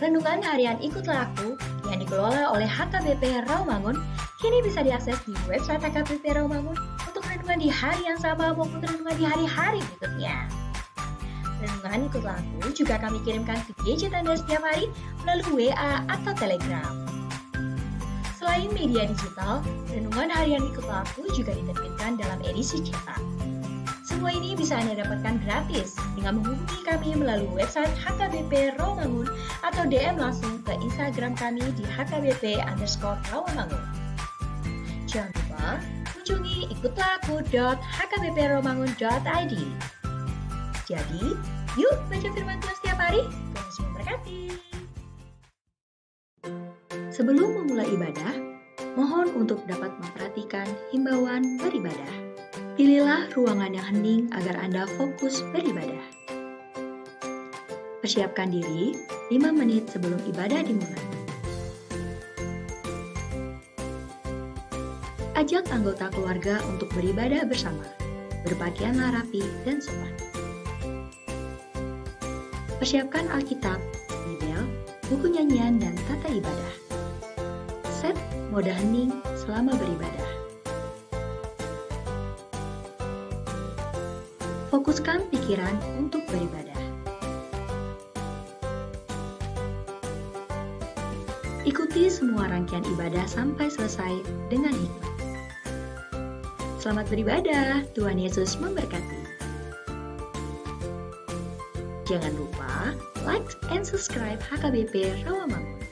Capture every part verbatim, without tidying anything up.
Renungan harian Ikutlah Aku yang dikelola oleh H K B P Rawamangun kini bisa diakses di website H K B P Rawamangun untuk renungan di hari yang sama maupun renungan di hari-hari berikutnya. Renungan Ikutlah Aku juga kami kirimkan ke gadget Anda setiap hari melalui W A atau Telegram. Selain media digital, renungan harian Ikutlah Aku juga diterbitkan dalam edisi cetak. Semua ini bisa Anda dapatkan gratis dengan menghubungi kami melalui website H K B P Rawamangun atau D M langsung ke Instagram kami di H K B P underscore Rawamangun. Jangan lupa kunjungi ikutlah aku dot H K B P rawamangun dot I D. Jadi, yuk baca firman Tuhan setiap hari. Tuhan Yesus memberkati. Sebelum memulai ibadah, mohon untuk dapat memperhatikan himbauan beribadah. Pilihlah ruangan yang hening agar Anda fokus beribadah. Persiapkan diri lima menit sebelum ibadah dimulai. Ajak anggota keluarga untuk beribadah bersama. Berpakaianlah rapi dan sopan. Persiapkan Alkitab, Bibel, buku nyanyian, dan tata ibadah. Set mode hening selama beribadah. Fokuskan pikiran untuk beribadah. Ikuti semua rangkaian ibadah sampai selesai dengan hikmat. Selamat beribadah, Tuhan Yesus memberkati. Jangan lupa like and subscribe H K B P Rawamangun.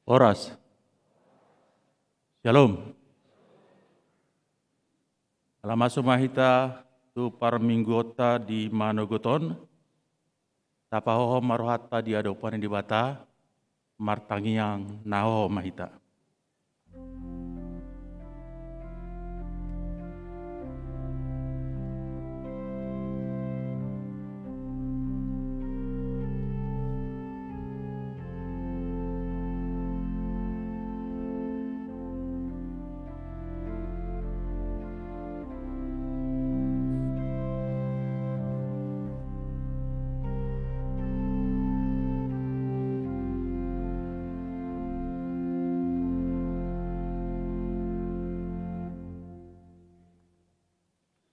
Horas. Syalom. Ala masuk ma hita tu parmingguonta di manogot on. Tapahohom ma rohanta di adopan ni Debata, martangiang na hohom ma hita.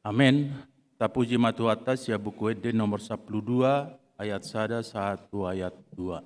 Amen. Tapuji ma Tuhanta sian Buku Ende nomor sampulu dua, ayat sada sahat tu ayat dua.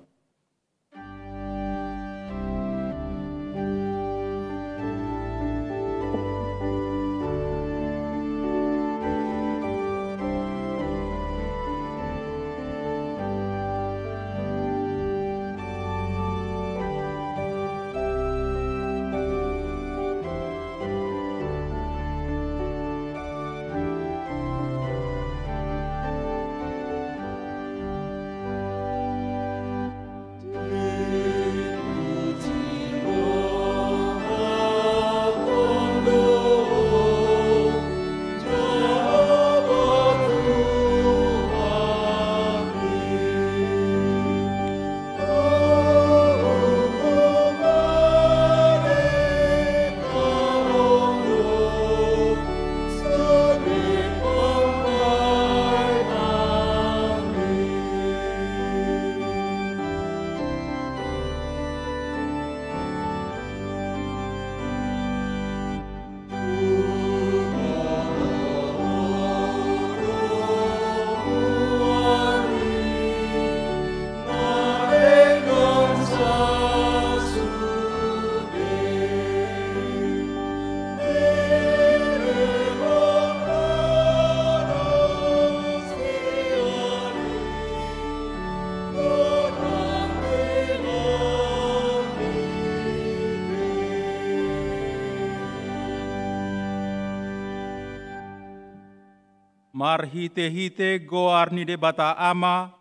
Marhite-hite goar ni Debata Ama,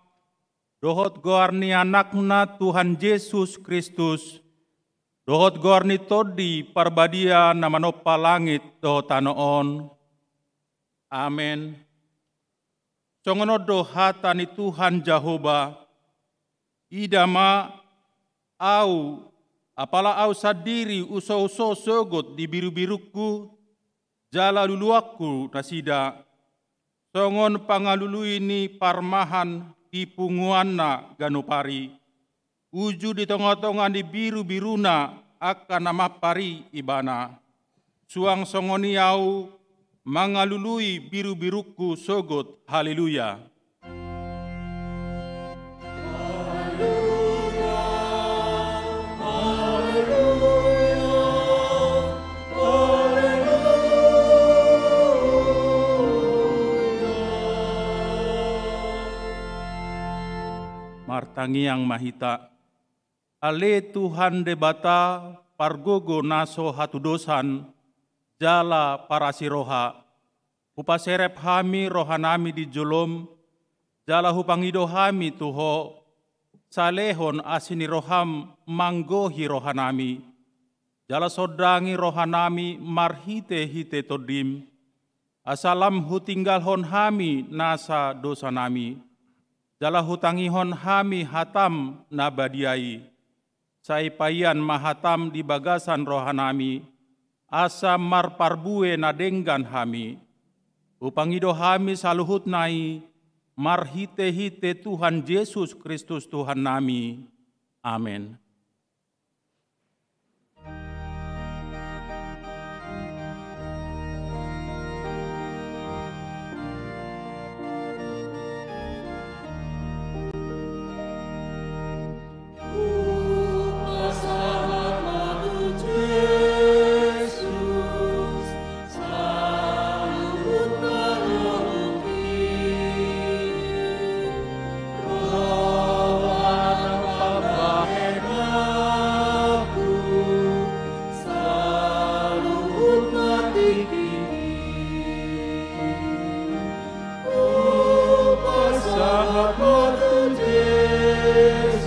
dohot goar ni Anakna Tuhan Jesus Kristus, dohot goar ni Tondi Parbadia na manompa langit dohot tano on. Amen. Songon on do hata ni Tuhan Jahowa: Ida ma, Ahu, apala Ahu sandiri huso-huso sogot di biru-birungku, jala luluanku nasida, songon pangalului ni parmahan di punguanna ganup ari, uju di tonga-tonga ni biru-biruna angka na mampar i ibana. Suang songon i Ahu mangalului biru-birungku sogot. Haleluya. Martangiang ma hita. Ale Tuhan Debata, pargogo na so hatudosan jala parasi roha, hupaserep hami rohanami di jolom, jala hupangido hami tu Ho, salehon asi ni roham manggohi rohanami, jala sondangi rohanami marhite-hite Tondim, asa lam hutinggalhon hami nasa dosanami, jala hutangihon hami hatam na badia i. Sai paian ma hatam di bagasan rohanami, asa marparbue na denggan hami. Hupangido hami saluhutna i marhite-hite Tuhan Jesus Kristus Tuhannami. Amen. Hupasahat ma tu Jesus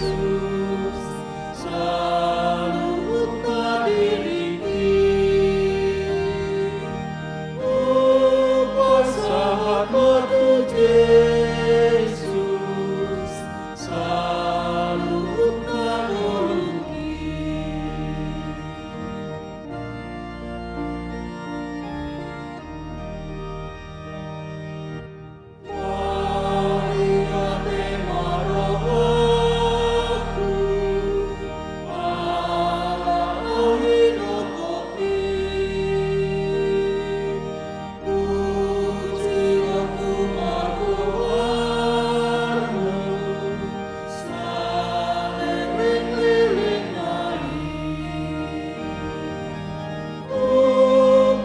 saluhutna diringki. Hupasahat ma tu Jesus saluhutna ngolungki.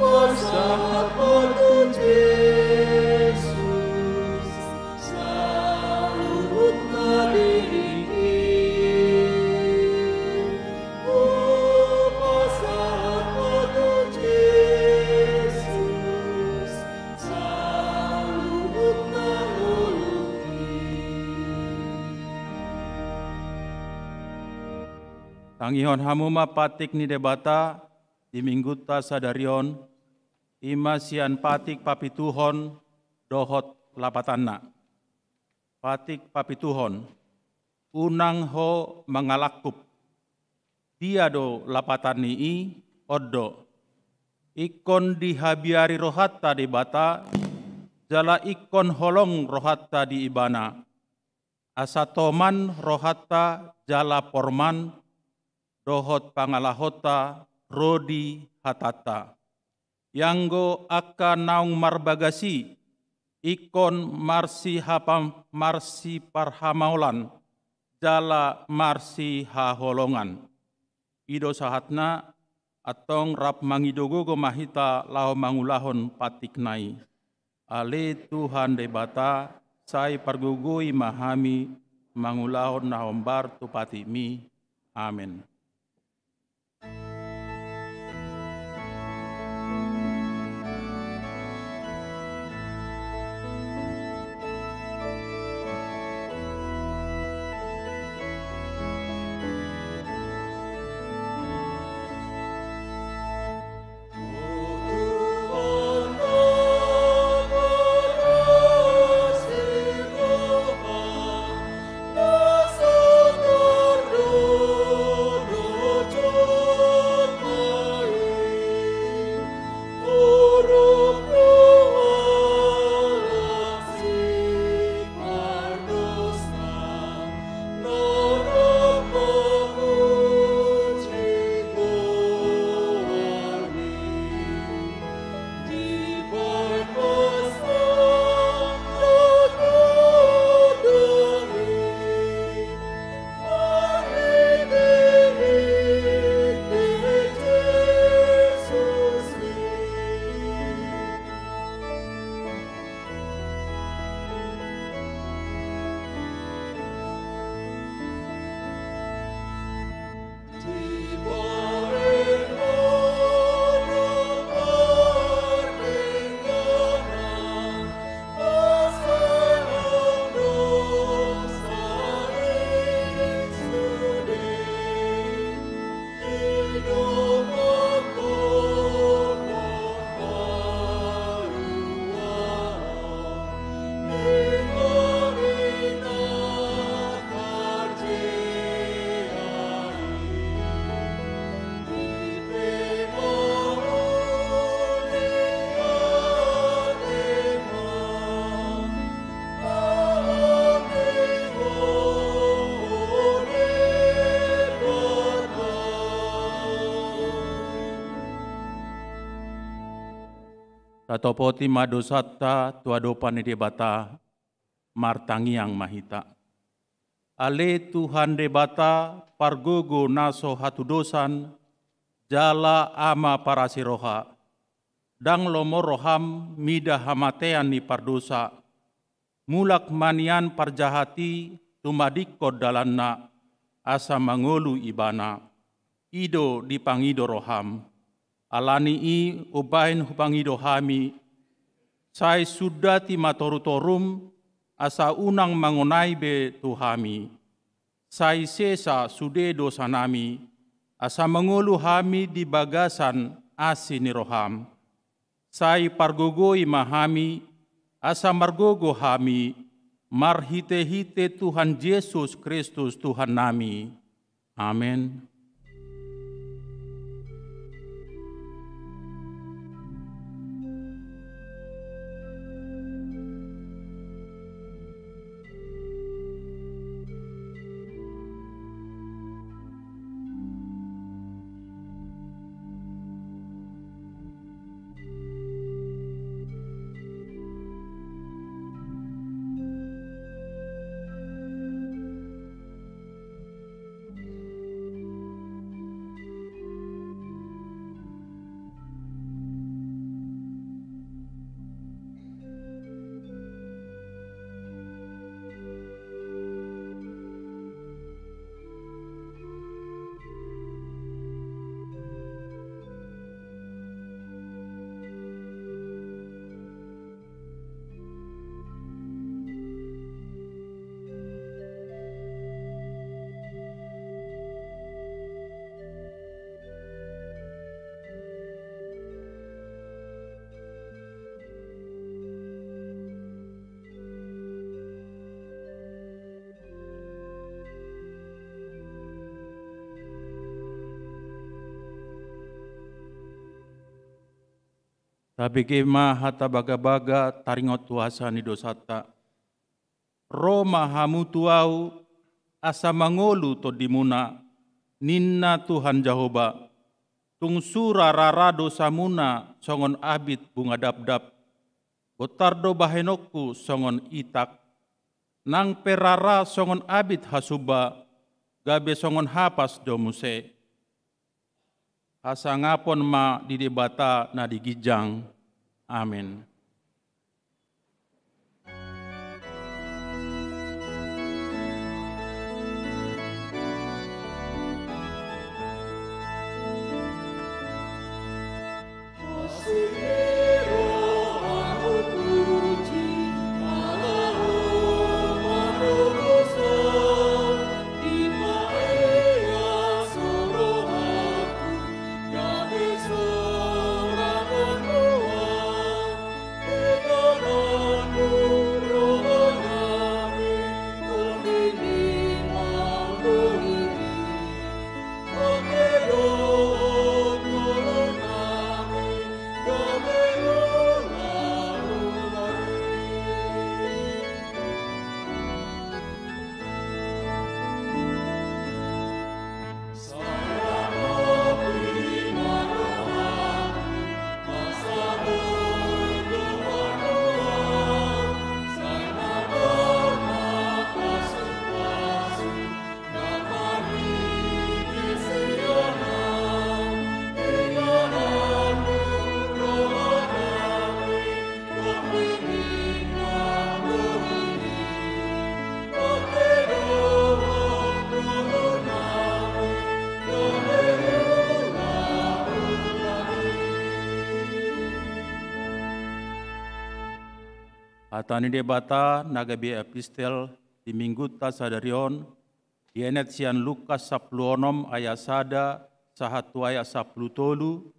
Hupasahat ma tu Jesus saluhutna diringki. Hupasahat ma tu Jesus saluhutna ngolungki. Tangihon hamu ma patik ni Debata di Minggunta sadari on, i ma sian patik papituhon dohot lapatanna. Patik papituhon. Unang ho mangalangkup. Dia do lapatan ni i? On do: Ingkon dihabiari rohanta Debata, jala ingkon holong rohanta di Ibana. Asa toman rohanta jala porman dohot pangalahonta ro di hatanta. Ianggo angka naung marbagas i, ingkon marsihapam-, marsiparhamaolan jala marsihaholongan. I do sahatna, antong rap mangido gogo ma hita laho mangulahon patikna i. Ale Tuhan Debata, sai pargogoi ma hami mangulahon na hombar tu patikmi. Amen. Tatopoti ma dosanta tu adopan ni Debata. Martangiang ma hita. Ale Tuhan Debata, pargogo na so hatudosan, jala Ama parasi roha. Ndang lomo roham mida hamatean ni pardosa. Mulak ma nian parjahat i tumadingkon dalanna, asa mangolu ibana. I do dipangido roham. Ala ni i umbahen hupangido hami, sai sundati ma torutorum, asa unang mangonai be tu hami. Sai sesa sude dosanami, asa mangolu hami di bagasan asi ni roham. Sai pargogoi ma hami, asa margogo hami, marhitehite Tuhan Jesus Kristus Tuhannami. Amen. Tabege ma hata bagabaga taringot tu hasa ni dosanta. Ro ma hamu tu ahu, asa mangolu tondimuna, ninna Tuhan Jahowa. Tung sura rara dosamuna songon abit bunga dapdap. Bontar do bahenonku songon itak. Nang pe rara songon abit hasumba, gabe songon hapas do muse. Hasangapon ma di Debata na di ginjang. Amen. Hata ni Debata na gabe epistel di Minggunta sadari on, dienet sian Lukas sampulu onom ayat sada sahat tu ayat sampulu tolu,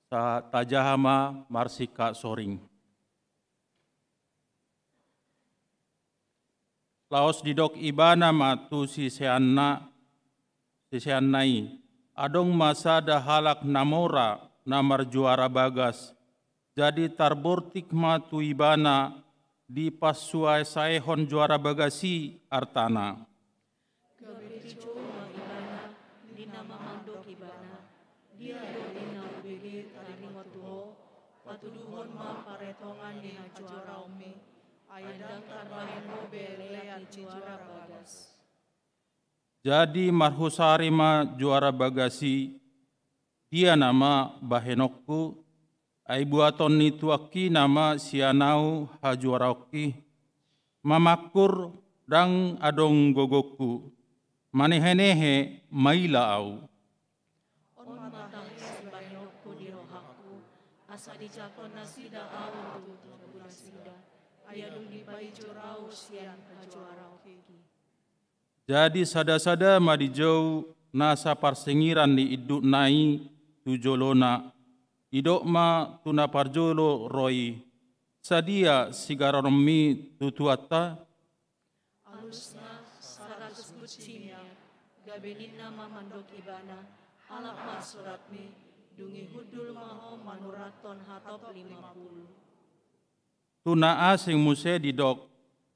sa tajaha ma marsingkat soring. Laos didok ibana ma tu siseanna, siseanna i, adong ma sada halak na mora na marjuara bagas, jadi tarbortik ma tu ibana dipansuaesaehon juara bagas i artana. Gabe dijou ma ibana, ninna ma mandok ibana, dia do ninna hubege taringot tu ho, Patuduhon ma paretongan ni hajuaraonmi, ai ndang tarbahen Ho be leat ni juara bagas. Jadi marhusari ma juara bagas i, dia nama bahenonku, ai buaton ni tuangki nama sian ahu hajuaraonki, mamangkur ndang adong gogongku, manehenehe maila ahu. On ma tahe sibahenonku di rohangku, asa dijangkon nasida ahu tu jabu nasida, ai adong dipaijur ahu sian hajuaraonki. Jadi sadasada ma dijou nasa parsingiran ni indukna i tu jolona, didok ma tu na parjolo ro i, sadia sigarononmi tu tuanta? Alusna saratus bucci miak, gabe ninna ma mandok ibana, alap ma suratmi, dung i hundul ma ho manurathon hatop lima pulu. Tu na asing muse didok,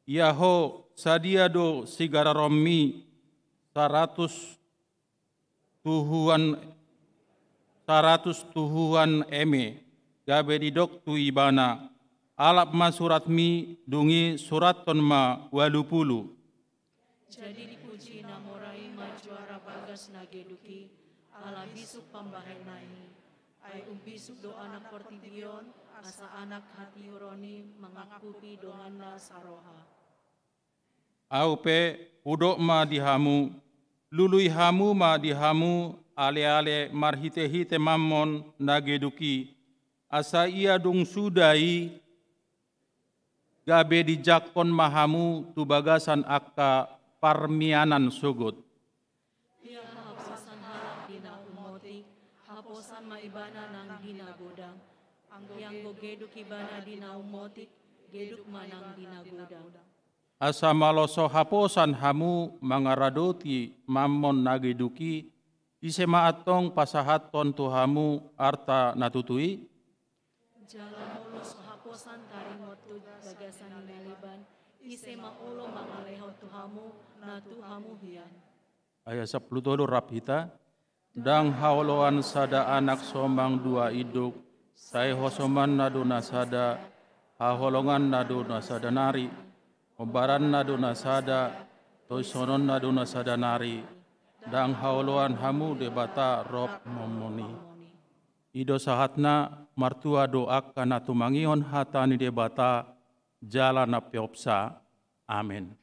ia ho, sadia do sigarononmi saratus tuhuan, saratus tuhuan eme, gabe didok tu ibana, alap ma suratmi, dung i surathon ma ualu pulu. Jadi dipuji na mora i ma juara bagas na geduk i, ala bisuk pambahenna i. Ai umbisuk do anak portibi on, asa anak hatiuron i mangangkupi donganna saroha. Ahu pe hudok ma di hamu, lului hamu ma di hamu aleale marhitehite Mammon na geduk i, asa ia dung suda i gabe dijangkon ma hamu tu bagasan angka parmianan sogot. Ia haposan halak di na umotik, haposan ma ibana nang di na godang. Ianggo geduk ibana di na umotik, geduk ma nang di na godang. Asa molo so haposan hamu mangaradoti Mammon na geduk i, ise ma antong pasahathon tu hamu arta na tutu i? Jala molo so haposan taringot tu bagasan ni na leban, ise ma olo mangalehon tu hamu na tu hamu hian? Ayat sampulu tolu, rap hita. Ndang haoloan sada anak somang dua induk, sai hosomanna do na sada, haholonganna do na sada nari, hombaranna do na sada, toisononna do na sada nari. Ndang haoloan hamu Debata rap Mammon i. I do sahatna. Martua do angka na tumangihon hata ni Debata jala na peopsa. Amen.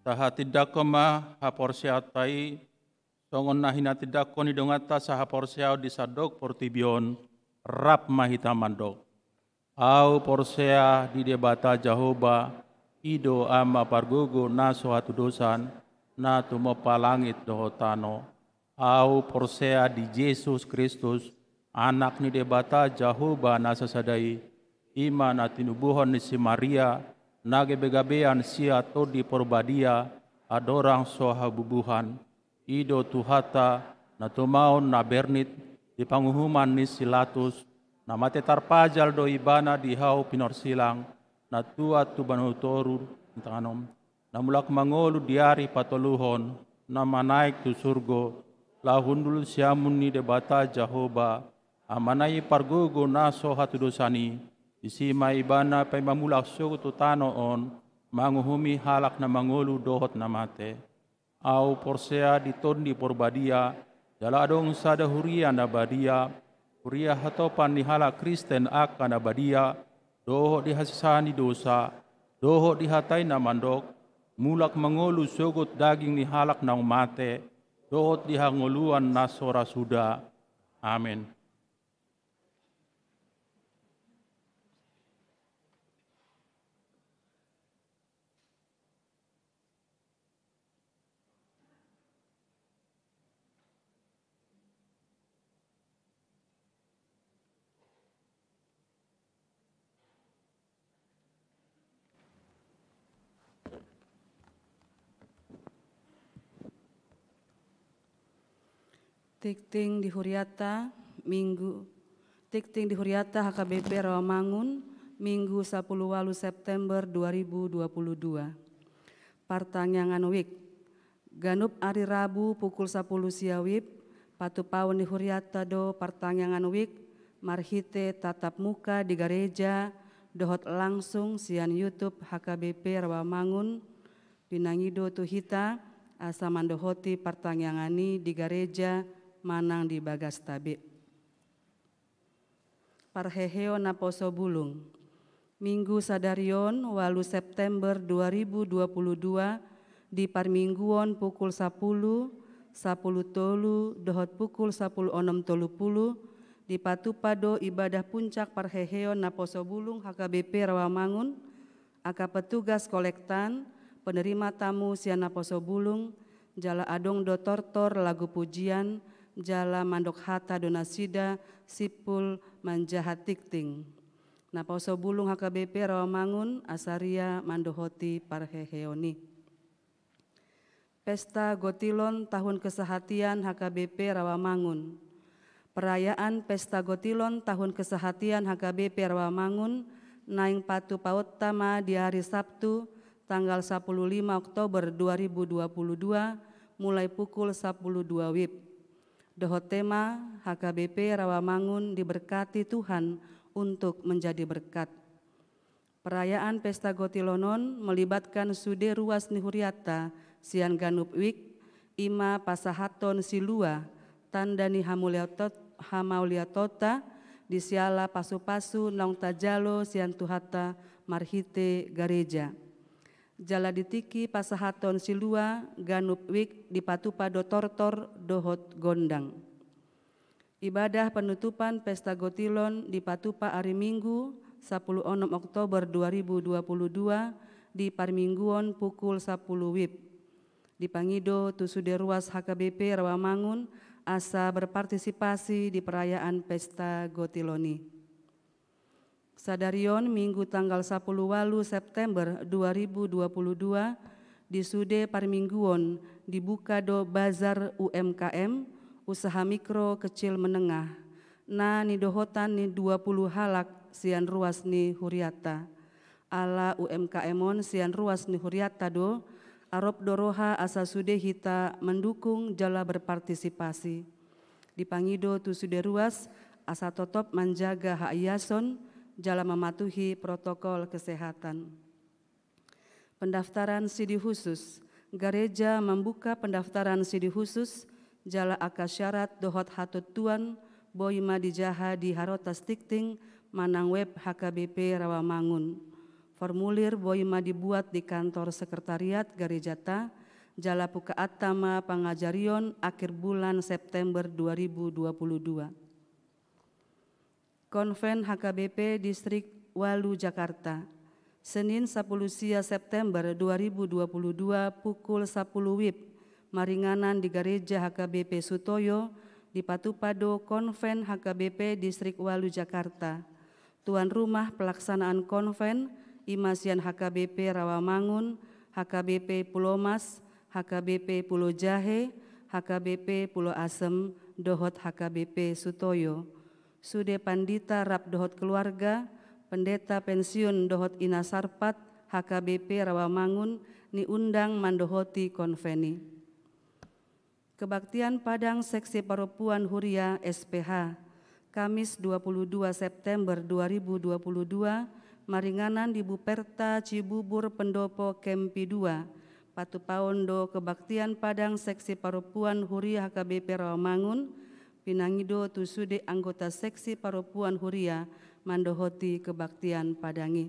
Tahatindangkon ma haporseaonta i, songon na hinatindangkon ni donganta sahaporseaon di sandok portibi on, rap ma hita mandok. Ahu porsea di Debata Jahowa, i do Ama pargogo na so hatudosan, na tumompa langit dohot tano. Ahu porsea di Jesus Kristus, Anak ni Debata Jahowa na sasada i, i ma na tinubuhon ni si Maria, na gabegabean sian Tondi Porbadia, andorang so habubuhan. I do Tuhanta, na tumaon na bernit di panguhuman ni si Latus, na mate tarpajal do Ibana di hau pinorsilang, na tuat tu banua toru, tanganom. Na mulak mangolu di ari patoluhon, na manaek tu surgo, laho hundul siamun ni Debata Jahowa, Amana i pargogo na so hatudosan i, disi ma Ibana paima mulak sogot tu tano on, manguhumi halak na mangolu dohot na mate. Ahu porsea di Tondi Porbadia, jala adong sada huria na badia, huria hatopan ni halak Kristen angka na badia, dohot di hasesaan ni dosa, dohot di hata i na mandok, mulak mangolu sogot daging ni halak naung mate, dohot di hangoluan na so ra suda. Amen. Tingting di huriata, Minggu, tingting di huriata H K B P Rawamangun, Minggu sapuluh walu September dua ribu dua puluh dua. Partangiangan WIB. Ganup ari Rabu pukul sapuluh sia WIB, patupaon ni huriata do partangiangan WIB, marhite tatap muka di gareja, dohot langsung sian YouTube H K B P Rawamangun, pinangido tu hita, asa mandohoti partangiangan i di gareja manang di bagasta be. Parheheon naposo bulung. Minggu sadari on, walu September dua ribu dua puluh dua, di parmingguon pukul sapuluh, sapuluh tolu, dohot pukul sapuluh onom tolu puluh, dipatupa do ibadah puncak parheheon naposo bulung H K B P Rawamangun, angka petugas kolektan, penerima tamu sian naposo bulung, jala adong do tortor lagu pujian, jala mandok hata do nasida simpul manjaha tingting. Naposo bulung H K B P Rawamangun, asa ria mandohoti parheheon i. Pesta Gotilon Tahun Kesehatian H K B P Rawamangun. Perayaan Pesta Gotilon Tahun Kesehatian H K B P Rawamangun naeng patupaonta ma di ari Sabtu, tanggal sapuluh lima Oktober dua ribu dua puluh dua, mulai pukul sapuluh dua WIB. Dohot tema, H K B P Rawamangun diberkati Tuhan untuk menjadi berkat. Perayaan Pesta Gotilon on melibatkan sude ruas ni huriata sian ganup WIB, i ma pasahathon silua, tanda ni hamauliatot-, hamauliatonta, di siala pasupasu naung tajalo sian Tuhanta marhite gareja. Jala di tingki pasahathon silua, ganup WIB dipatupa do tortor dohot gondang. Ibadah penutupan Pesta Gotilon dipatupa ari Minggu, sapuluh onom Oktober dua ribu dua puluh dua, di parmingguon pukul sapuluh WIB. Dipangido tu sude ruas H K B P Rawamangun asa berpartisipasi di perayaan Pesta Gotilon i. Sadari on, Minggu tanggal sapuluh walu September dua ribu dua puluh dua, di sude parmingguon dibuka do bazar U M K M, usaha mikro kecil menengah, na nidohotan ni dua puluh halak sian ruas ni huriata. Ala U M K M on sian ruas ni huriata do, arop do roha asa sude hita mendukung jala berpartisipasi. Dipangido tu sude ruas, asa totop manjaga haiason, jala mematuhi protokol kesehatan. Pendaftaran sidi khusus. Gareja membuka pendaftaran sidi khusus, jala angka syarat dohot hatontuan, boi ma dijaha di harotas tingting, manang web H K B P Rawamangun. Formulir boi ma dibuat di kantor sekretariat garejata, jala bukaanta ma pangajarion akhir bulan September dua ribu dua puluh dua. Konven H K B P Distrik ualu Jakarta. Senin, sapuluh sia September dua ribu dua puluh dua, pukul sapuluh wib, maringanan di Gareja H K B P Sutoyo, dipatupa do Konven H K B P Distrik ualu Jakarta. Tuan rumah pelaksanaan konven i ma sian H K B P Rawamangun, H K B P Pulomas, H K B P Pulo Jahe, H K B P Pulo Asem, dohot H K B P Sutoyo. Sude pandita rap dohot keluarga, pendeta pensiun dohot ina sarpat H K B P Rawamangun niundang mandohoti konven i. Kebaktian Padang Seksi Parompuan Huria S P H, Kamis dua puluh dua September dua ribu dua puluh dua, maringanan di Buperta Cibubur Pendopo Kempi dua, patupaon do kebaktian Padang Seksi Parompuan Huria H K B P Rawamangun, pinangido tu sude anggota Seksi Parompuan Huria mandohoti kebaktian Padang i.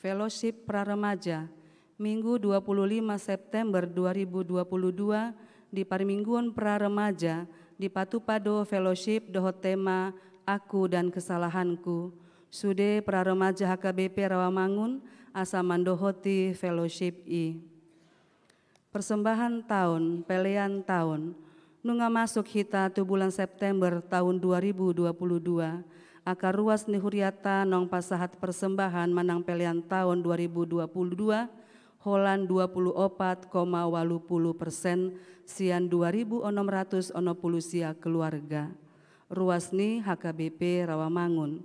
Fellowship Pra Remaja, Minggu dua puluh lima September dua ribu dua puluh dua, di parmingguon Pra Remaja, dipatupa do fellowship dohot tema Aku dan Kesalahanku. Sude Pra Remaja H K B P Rawamangun asa mandohoti fellowship i. Persembahan taon, pelean taon. Nunga masuk hita tu bulan September taon dua ribu dua puluh dua. Angka ruas ni huriata naung pasahat persembahan manang pelean taon dua ribu dua puluh dua, holan dua puluh opat koma ualu puluh persen sian dua ribu onom ratus onom puluh sia keluarga. Ruas ni H K B P Rawamangun.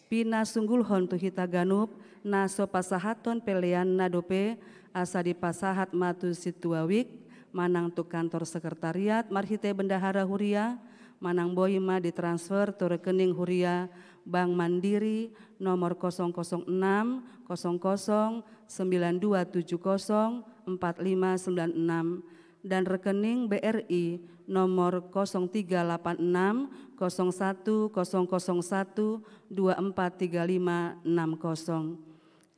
Pinasunggulhon tu hita ganup, na so pasahathon peleanna dope, asa dipasahat ma tu sintua wijk, manang tu kantor sekretariat marhite bendahara huria, manang boi ma ditransfer tu rekening huria Bank Mandiri nomor kosong kosong enam, kosong kosong, sembilan dua tujuh kosong, empat lima sembilan enam, dan rekening B R I nomor kosong tiga lapan enam, kosong satu, kosong kosong satu, dua empat tiga lima enam kosong.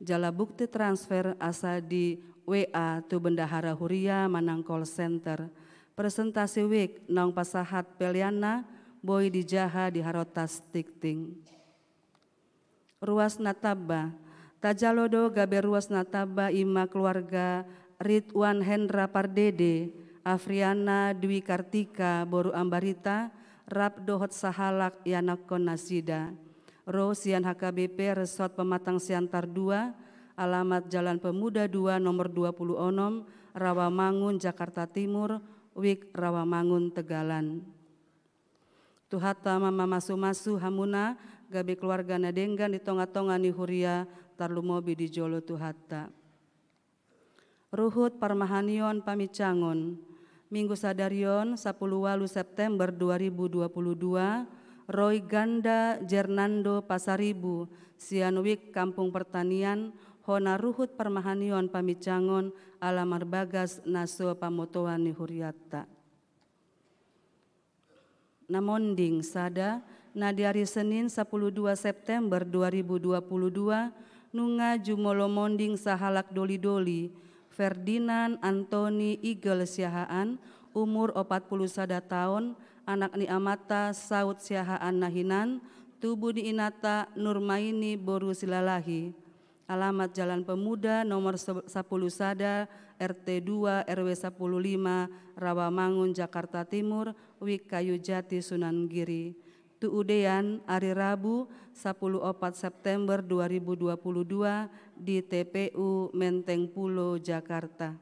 Jala bukti transfer asa di W A tu bendahara huria manang call center. Presentasi wijk naung pasahat peleanna boi dijaha di harotas tingting. Ruas na tamba. Tajalo do gabe ruas na tamba i ma keluarga Ridwan Hendra Pardede, Afriana Dwi Kartika boru Ambarita, rap dohot sahalak ianakhon nasida. Ro sian H K B P Resort Pematang Siantar dua, alamat Jalan Pemuda dua nomor dua puluh onom, Rawamangun, Jakarta Timur, wijk Rawamangun, Tegalan. Tuhanta ma mamasumasu hamuna gabe keluarga na denggan di tongatonga ni huria, tarlumobi di jolo Tuhanta. Ruhut parmahanion pamincangon. Minggu sadari on, sapuluh ualu September dua ribu dua puluh dua, Roy Ganda Jernando Pasaribu, sian wijk Kampung Pertanian, hona ruhut parmahanion pamincangon ala marbagas na so pamotoan ni hurianta. Na monding sada, na di ari Senin sapuluh dua September dua ribu dua puluh dua, nunga jumolo monding sahalak dolidoli, Ferdinand Antoni Igel Siahaan, umur opat puluh sada taon, anak ni amanta Saud Siahaan na hinan, tubu ni inanta Nurmaini boru Silalahi. Alamat Jalan Pemuda nomor se-, sapuluh sada, R T dua, R W sapuluh lima, Rawamangun, Jakarta Timur, wijk Kayu Jati, Sunan Giri. Tu udean, ari Rabu, sapuluh opat September dua ribu dua puluh dua, di T P U Menteng Pulo, Jakarta.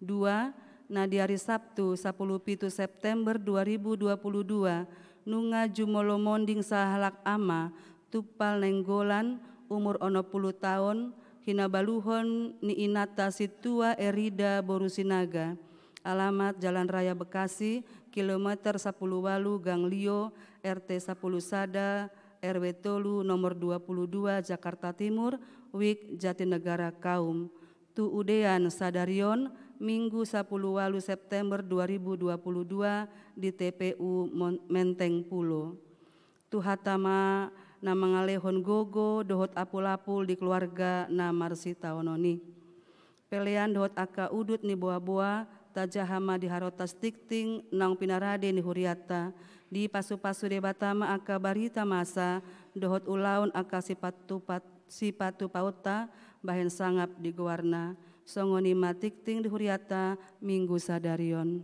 Dua, na di ari Sabtu, sapuluh pitu September dua ribu dua puluh dua, nunga jumolo monding sahalak ama, Tumpal Nainggolan, umur onom puluh taon, hinabaluhon ni inanta Sintua Erida boru Sinaga. Alamat Jalan Raya Bekasi, kilometer sapuluh ualu Gang Lio, R T sapuluh sada, R W tolu, nomor dua puluh dua, Jakarta Timur, wijk Jatinegara Kaum. Tu udean sadari on, Minggu sapuluh ualu September dua ribu dua puluh dua, di T P U Mon-, Menteng Pulo. Tuhanta ma na mangalehon gogo dohot apul-apul di keluarga na marsitaonon i. Pelean dohot angka udut ni boa-boa tajaha ma di harotas tingting naung pinarade ni hurianta. Dipasu-pasu Debata ma angka barita masa dohot ulaon angka sipatupat sipatupaonta bahen sangap di goarna. Songon i ma tingting di hurianta minggu sadari on.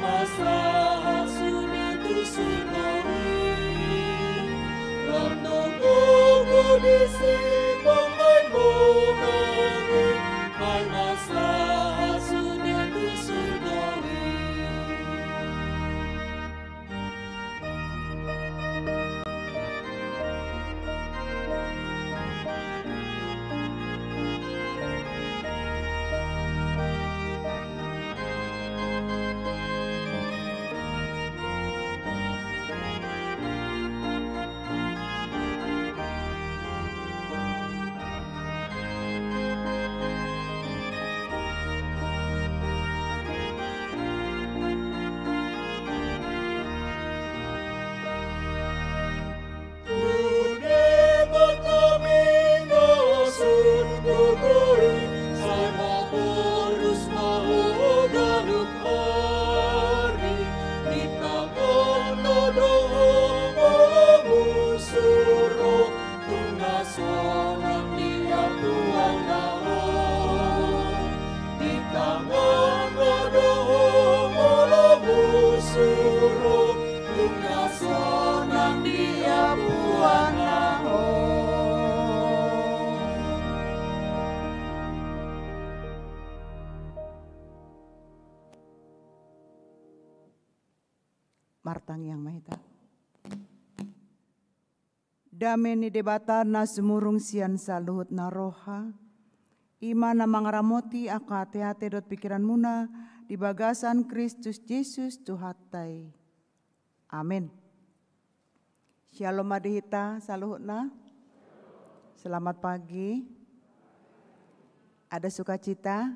Masahat sude tu si Daud, lam nunga gogo di si pamain monang i, ai masahat sude tu si Daud. Martangiang ma hita. Dame ni Debata na sumurung sian saluhut na roha, i ma na mangaramoti angka ateate dohot pikiranmuna di bagasan Kristus Jesus Tuhanta i. Amen. Shalom ma di hita saluhutna. Selamat pagi. Ada sukacita?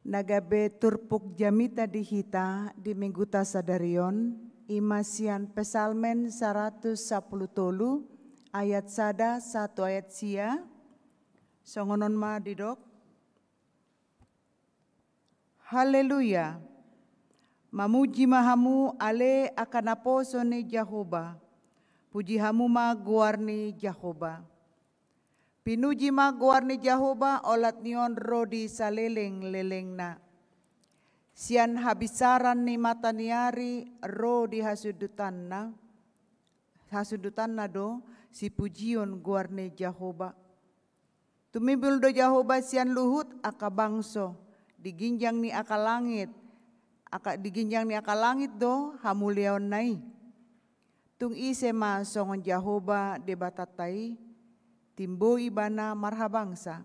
Na gabe turpuk jamita di hita di mingguta sadari on, i ma sian Psalmen saratus sampulu tolu ayat sada sahat tu ayat sia. Songon on ma didok. Haleluya. Mamuji ma hamu ale angka naposo ni Jahowa. Puji hamu ma goar ni Jahowa. Pinuji ma goar ni Jahowa, olat ni on ro di salelenglelengna. Sian habinsaran ni mata ni ari ro di hasundutanna, hasundutanna do sipujion goar ni Jahowa. Tumimbul do Jahowa sian luhut angka bangso, di ginjang ni angka langit, angka, di ginjang ni angka langit do hamuliaonna i. Tung ise ma songon Jahowa Debatanta i, timbo ibana marhabangsa.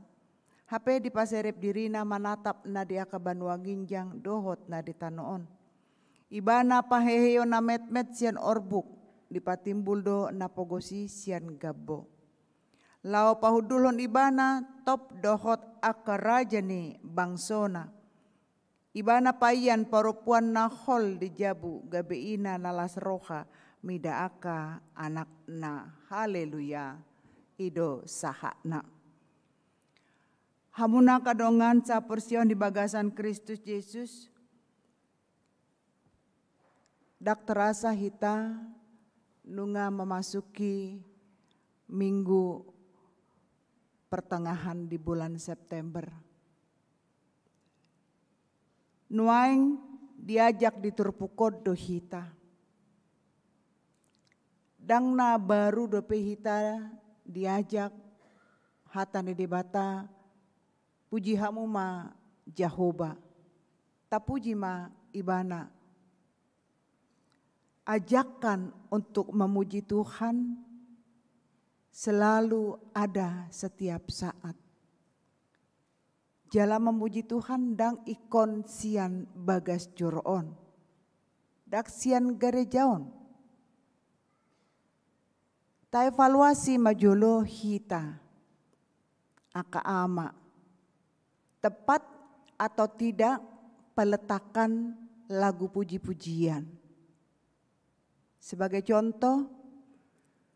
Hape dipaserep dirina manatap na di angka banua ginjang dohot na di tano on. Ibana paheheion na metmet sian orbuk, dipatimbul do na pogos i sian gambo. Laho pahundulhon ibana top dohot angka raja ni bangsona. Ibana paian parompuan na hol di jabu, gabe ina na las roha mida angka anakna. Haleluya. I do sahatna. Hamu na angka dongan saporseaon di bagasan Kristus Jesus, ndang terasa hita nunga memasuki minggu pertengahan di bulan September. Nuaeng diajak di turpuk on do hita. Ndang na baru dope hita diajak hata ni Debata, puji hamu ma Jahowa. Tapuji ma Ibana. Ajakan untuk memuji Tuhan selalu ada setiap saat. Jala mamuji Tuhan ndang ingkon sian bagas joro on, ndang sian gareja on. Taevaluasi ma jolo hita, angka ama, tepat atau tidak peletakan lagu puji-pujian. Sebagai contoh,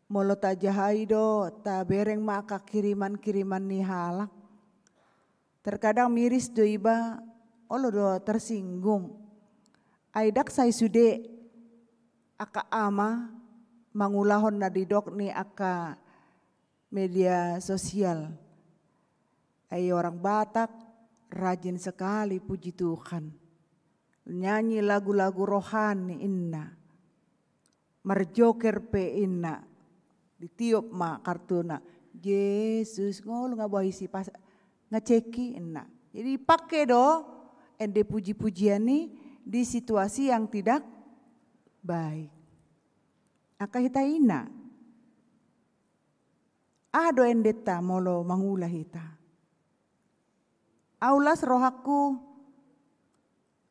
molo tajahai do, tabereng ma angka kiriman-kiriman ni halak. Terkadang miris do iba, olo do tersinggung. Ai ndang sai sude angka ama mangulahon na didok ni angka media sosial. Ai orang Batak rajin sekali puji Tuhan. Nyanyi lagu-lagu rohani inna. Marjoker pe inna. Ditiop ma kartuna. Jesus, ngolu nga boha isi pas, nga ceki inna. Jadi pake do ende puji-pujian i di situasi yang tidak baik. Angka hita ina. Aha do endenta molo mangula hita? Au las rohangku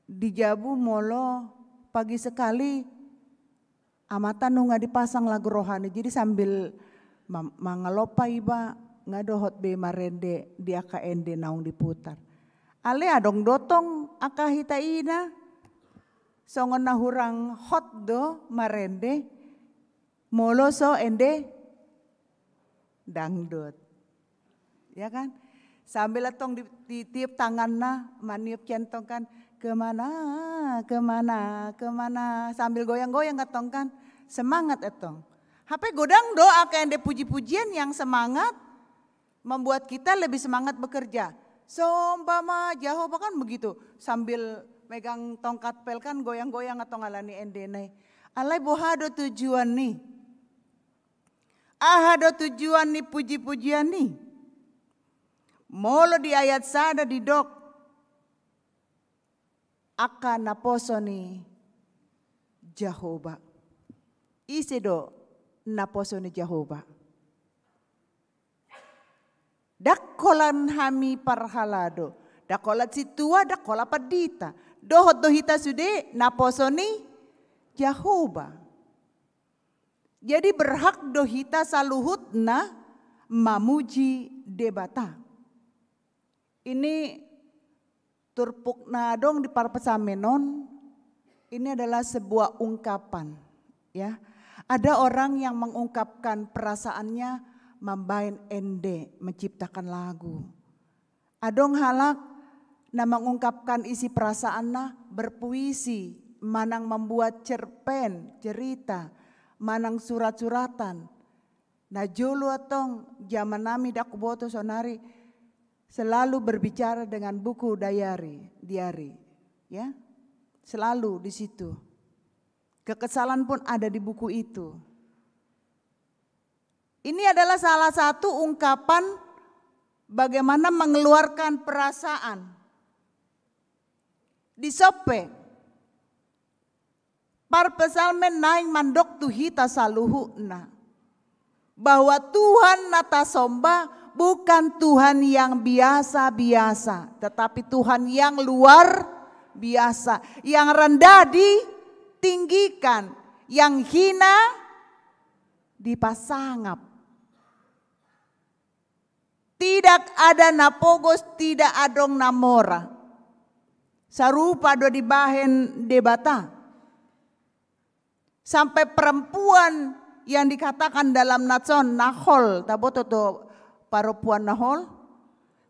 di jabu molo pagi sekali amanta nunga dipasang lagu rohani. Jadi sambil ma-, mangalompa iba nga dohot be marende di angka ende naung diputar. Alai adong do tong angka hita ina songon na hurang hot do marende molo so ende dangdut. Ya kan? Sambil antong di, ditiup tanganna, maniup centong kan, kemana, kemana, kemana. Sambil goyang-goyang antong kan, semangat antong. Hape godang do angka ende puji-pujian yang semangat, membuat kita lebih semangat bekerja. Somba ma Jahowa kan begitu, sambil megang tongkat pel kan goyang-goyang antong alani endena i. Alai boha do tujuan ni? Aha do tujuan ni puji-pujian i? Molo di ayat sada didok, angka naposo ni Jahowa. Ise do naposo ni Jahowa? Ndang holan hami parhalado, ndang holan sintua, ndang holan pandita. Dohot do hita sude naposo ni Jahowa. Jadi berhak do hita saluhutna mamuji Debata. Ini turpuk na adong di parpsalmen on, ini adalah sebuah ungkapan, ya. Ada orang yang mengungkapkan perasaannya, mambaen ende, menciptakan lagu. Adong halak na mengungkapkan isi perasaanna berpuisi, manang membuat cerpen, cerita, manang surat-suratan. Na jolo antong, jaman nami, ndang huboto saonari, selalu berbicara dengan buku diary, diary, ya. Selalu di situ. Kekesalan pun ada di buku itu. Ini adalah salah satu ungkapan bagaimana mengeluarkan perasaan. Dison pe, parpsalmen naeng mandok tu hita saluhutna bahwa Tuhan na tasomba bukan Tuhan yang biasa-biasa, tetapi Tuhan yang luar biasa, yang rendah ditinggikan, yang hina dipasangap. Tidak ada na pogos, tidak adong na mora. Sarupa do dibahen Debata. Sampai perempuan yang dikatakan dalam nas on na hol, taboto do parompuan na hol?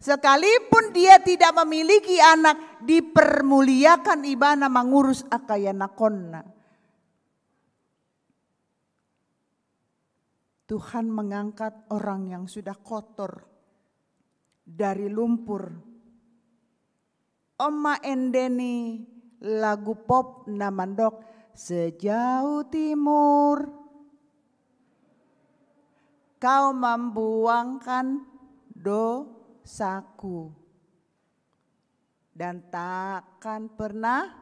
Sekalipun dia tidak memiliki anak, dipermuliakan ibana mangurus angka ianakhonna. Tuhan mengangkat orang yang sudah kotor dari lumpur. On ma ende ni lagu pop na mandok, sejauh timur kau membuangkan dosaku. Dan takkan pernah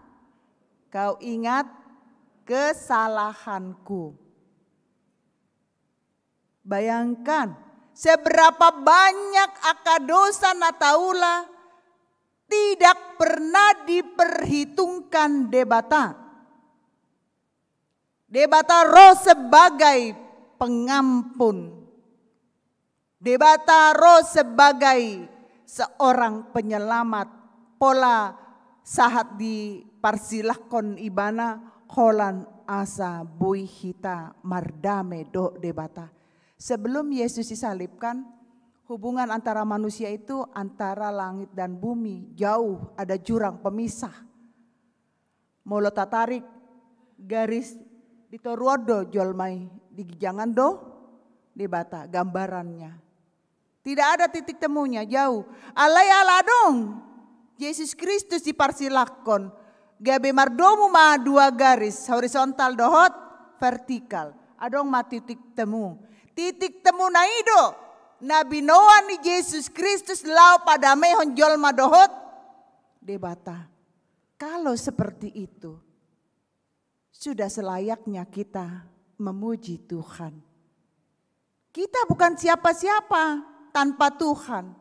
kau ingat kesalahanku. Bayangkan, seberapa banyak angka dosa na taula tidak pernah diperhitungkan Debata. Debata ro sebagai pengampun. Debata ro sebagai seorang penyelamat. Pola sahat diparsilakhon ibana holan asa boi hita mardame dohot Debata. Sebelum Yesus disalibkan, hubungan antara manusia itu antara langit dan bumi, jauh, ada jurang pemisah. Molo tatarik garis di toru on do jolma i, di ginjangan do Debata, gambarannya. Tidak ada titik temunya, jauh. Alai ala adong Jesus Kristus diparsilakhon, Gabe mardomu ma dua garis, horizontal dohot vertikal. Adong ma titik temu. Titik temuna i do na binoan ni Jesus Kristus laho padamehon jolma dohot Debata. Kalau seperti itu, sudah selayaknya kita memuji Tuhan. Kita bukan siapa-siapa tanpa Tuhan.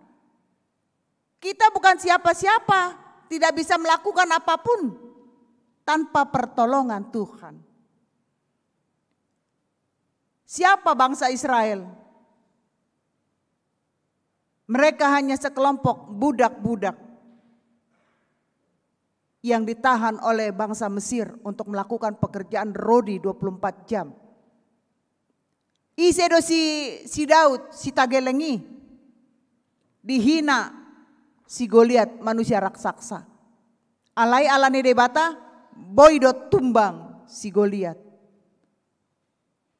Kita bukan siapa-siapa, tidak bisa melakukan apapun tanpa pertolongan Tuhan. Siapa bangsa Israel? Mereka hanya sekelompok budak-budak yang ditahan oleh bangsa Mesir untuk melakukan pekerjaan rodi dua puluh empat jam. Ise do si, si Daud, si tageleng i? Dihina si Goliat, manusia raksasa. Alai ala ni Debata, boi do tumbang si Goliat.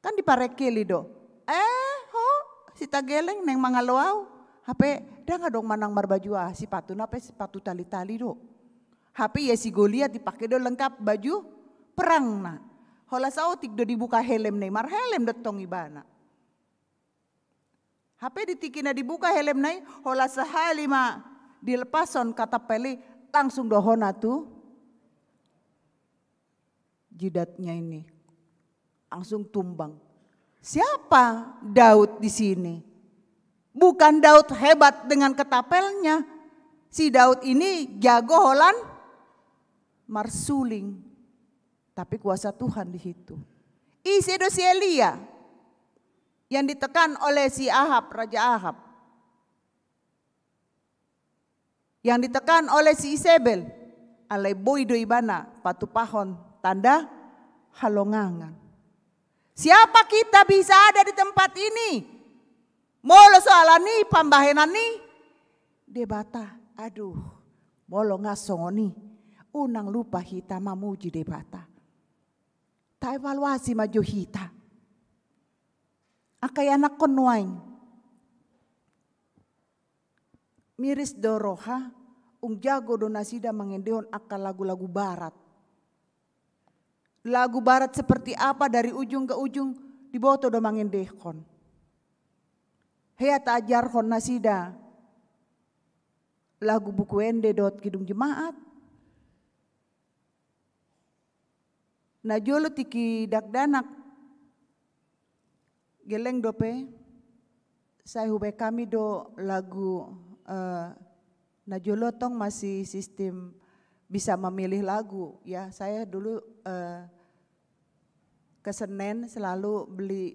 Kan diparengkeli do. Eh, ho, si tageleng naeng mangalo au. Hape, ndang adong manang marbaju aha, sipatuna pe sipatu tali-tali do. Hape ia si Goliat dipake do lengkap baju perangna. Holan saotik do dibuka helmna i, marhelm do tong ibana. Hape di tingki na dibuka helmna i, holan sahali ma dilepason katapel i, langsung do hona tu jidatnya ini. Langsung tumbang. Siapa Daud di sini? Bukan Daud hebat dengan ketapelnya. Si Daud ini jago holan marsuling. Tapi kuasa Tuhan di situ. Ise do si Elia yang ditekan oleh si Ahab, Raja Ahab. Yang ditekan oleh si Isebel, alai boi do ibana patupahon tanda halongangan. Siapa kita bisa ada di tempat ini? Molo so ala ni pambahenan ni Debata, aduh, molo nga songon i, unang lupa hita mamuji Debata. Taevaluasi ma jo hita. Angka ianakkon nuaeng. Miris do roha, ung jago do nasida mangendehon angka lagu-lagu barat. Lagu barat seperti apa dari ujung ke ujung diboto do mangendehon. Hea taajarhon nasida lagu buku ende dohot kidung jemaat. Na jolo tingki dakdanak geleng dope, sai hubaen hami do lagu, eh, na jolo tong masih sistem bisa memilih lagu, ya. Saya dulu, eh, ke Senen selalu beli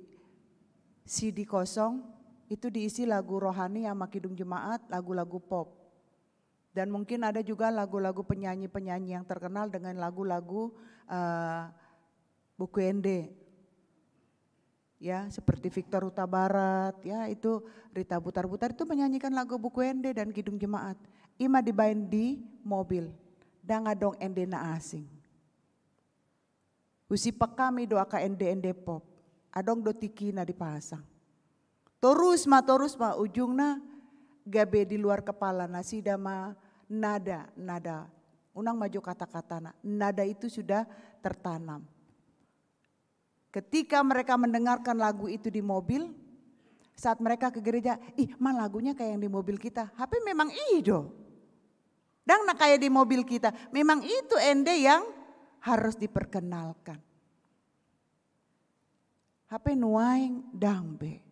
C D kosong, itu diisi lagu rohani ama kidung jemaat, lagu-lagu pop. Dan mungkin ada juga lagu-lagu penyanyi-penyanyi yang terkenal dengan lagu-lagu, eh, buku ende. Ya, seperti Victor Hutabarat, ya, itu Rita Butarbutar itu menyanyikan lagu buku ende dan kidung jemaat. I ma dibaen di mobil. Ndang adong ende na asing. Husimpan hami do angka ende-ende pop. Adong do tingkina dipasang. Torus ma, torus ma, ujungna gabe di luar kepala nasida ma nada, nada. Unang ma jo kata-katana. Nada itu sudah tertanam. Ketika mereka mendengarkan lagu itu di mobil, saat mereka ke gereja, "Ih, ma lagunya kayak yang di mobil kita." Hape memang i do. Ndang na kayak di mobil kita. Memang itu ende yang harus diperkenalkan. Hape nuaeng ndang be.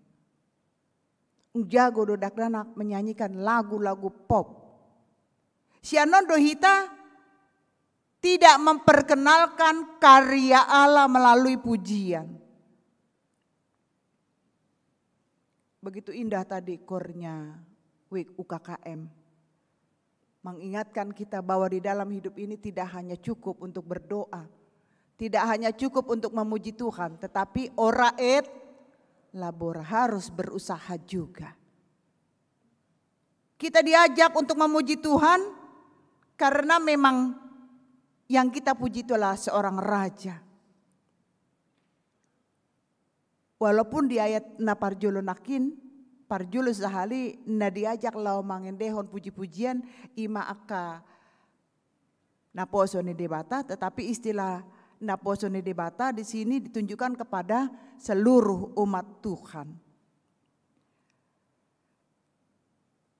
Ung jago do dakdanak menyanyikan lagu-lagu pop. Sian on do hita tidak memperkenalkan karya Allah melalui pujian. Begitu indah tadi kornya Wik U K K M. Mengingatkan kita bahwa di dalam hidup ini tidak hanya cukup untuk berdoa, tidak hanya cukup untuk memuji Tuhan, tetapi ora et labora, harus berusaha juga. Kita diajak untuk memuji Tuhan karena memang yang kita puji itu adalah seorang raja. Walaupun di ayat na parjolo nangkin, parjolo sahali na diajak laho mangendehon puji-pujian, i ma angka naposo ni Debata, tetapi istilah naposo ni Debata di sini ditunjukkan kepada seluruh umat Tuhan.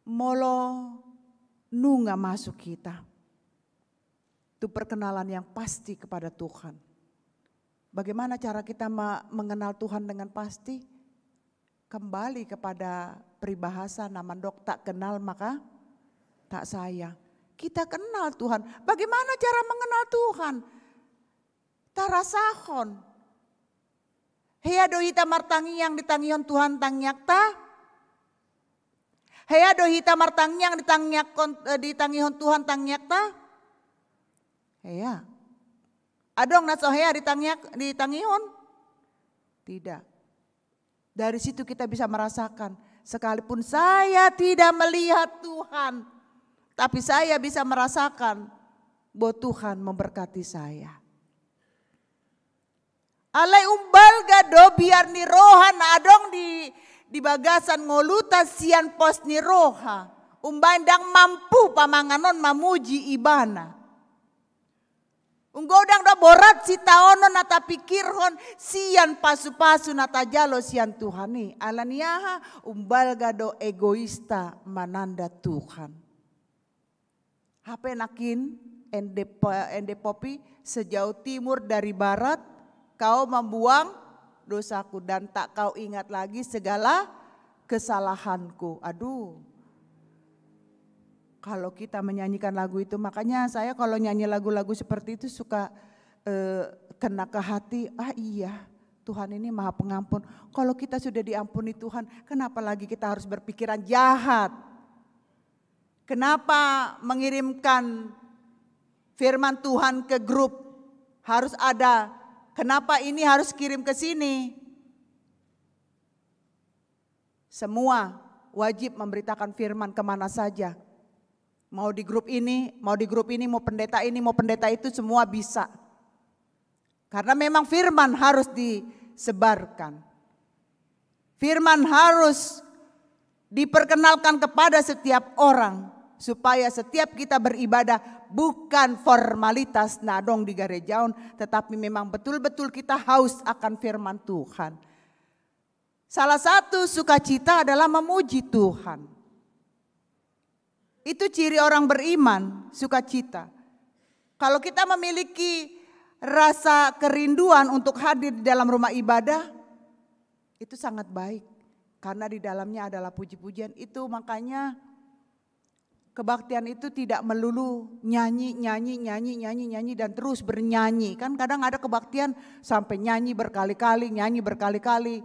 Molo nunga masuk hita tu perkenalan yang pasti kepada Tuhan. Bagaimana cara kita ma-, mengenal Tuhan dengan pasti? Kembali kepada peribahasa na mandok tak kenal maka tak sayang. Kita kenal Tuhan. Bagaimana cara mengenal Tuhan? Tarasahon. Hea do hita martangiang ditangihon Tuhan tangiangta? Hea do hita martangiang ditangiangkon, eh, ditangihon Tuhan tangiangta? Hea. Adong na so hea ditangiak-, ditangihon? Tidak. Dari situ kita bisa merasakan, sekalipun saya tidak melihat Tuhan, tapi saya bisa merasakan bahwa Tuhan memberkati saya. Alai umbalga do biar ni roha na adong di, di bagasan ngoluta sian pos ni roha. Umbaen ndang mampu pamangan on mamuji Ibana. Unggodang do borat sitaonon na tapikirhon sian pasu-pasu na tajalo sian Tuhan i. Alani aha? Umbalga do egoista mananda Tuhan. Hape nangkin, ende po-, ende popi, sejauh timur dari barat, kau membuang dosaku dan tak kau ingat lagi segala kesalahanku. Aduh. Kalau kita menyanyikan lagu itu, makanya saya kalau nyanyi lagu-lagu seperti itu suka, eh, kena ke hati, ah iya, Tuhan ini maha pengampun. Kalau kita sudah diampuni Tuhan, kenapa lagi kita harus berpikiran jahat? Kenapa mengirimkan firman Tuhan ke grup harus ada? Kenapa ini harus kirim ke sini? Semua wajib memberitakan firman kemana saja. Mau di grup ini, mau di grup ini, mau pendeta ini, mau pendeta itu, semua bisa. Karena memang firman harus disebarkan. Firman harus diperkenalkan kepada setiap orang, supaya setiap kita beribadah bukan formalitas na adong di gareja on, tetapi memang betul-betul kita haus akan firman Tuhan. Salah satu sukacita adalah memuji Tuhan. Itu ciri orang beriman, sukacita. Kalau kita memiliki rasa kerinduan untuk hadir di dalam rumah ibadah, itu sangat baik. Karena di dalamnya adalah puji-pujian. Itu makanya kebaktian itu tidak melulu nyanyi, nyanyi, nyanyi, nyanyi, nyanyi, dan terus bernyanyi. Kan kadang ada kebaktian sampai nyanyi berkali-kali, nyanyi berkali-kali.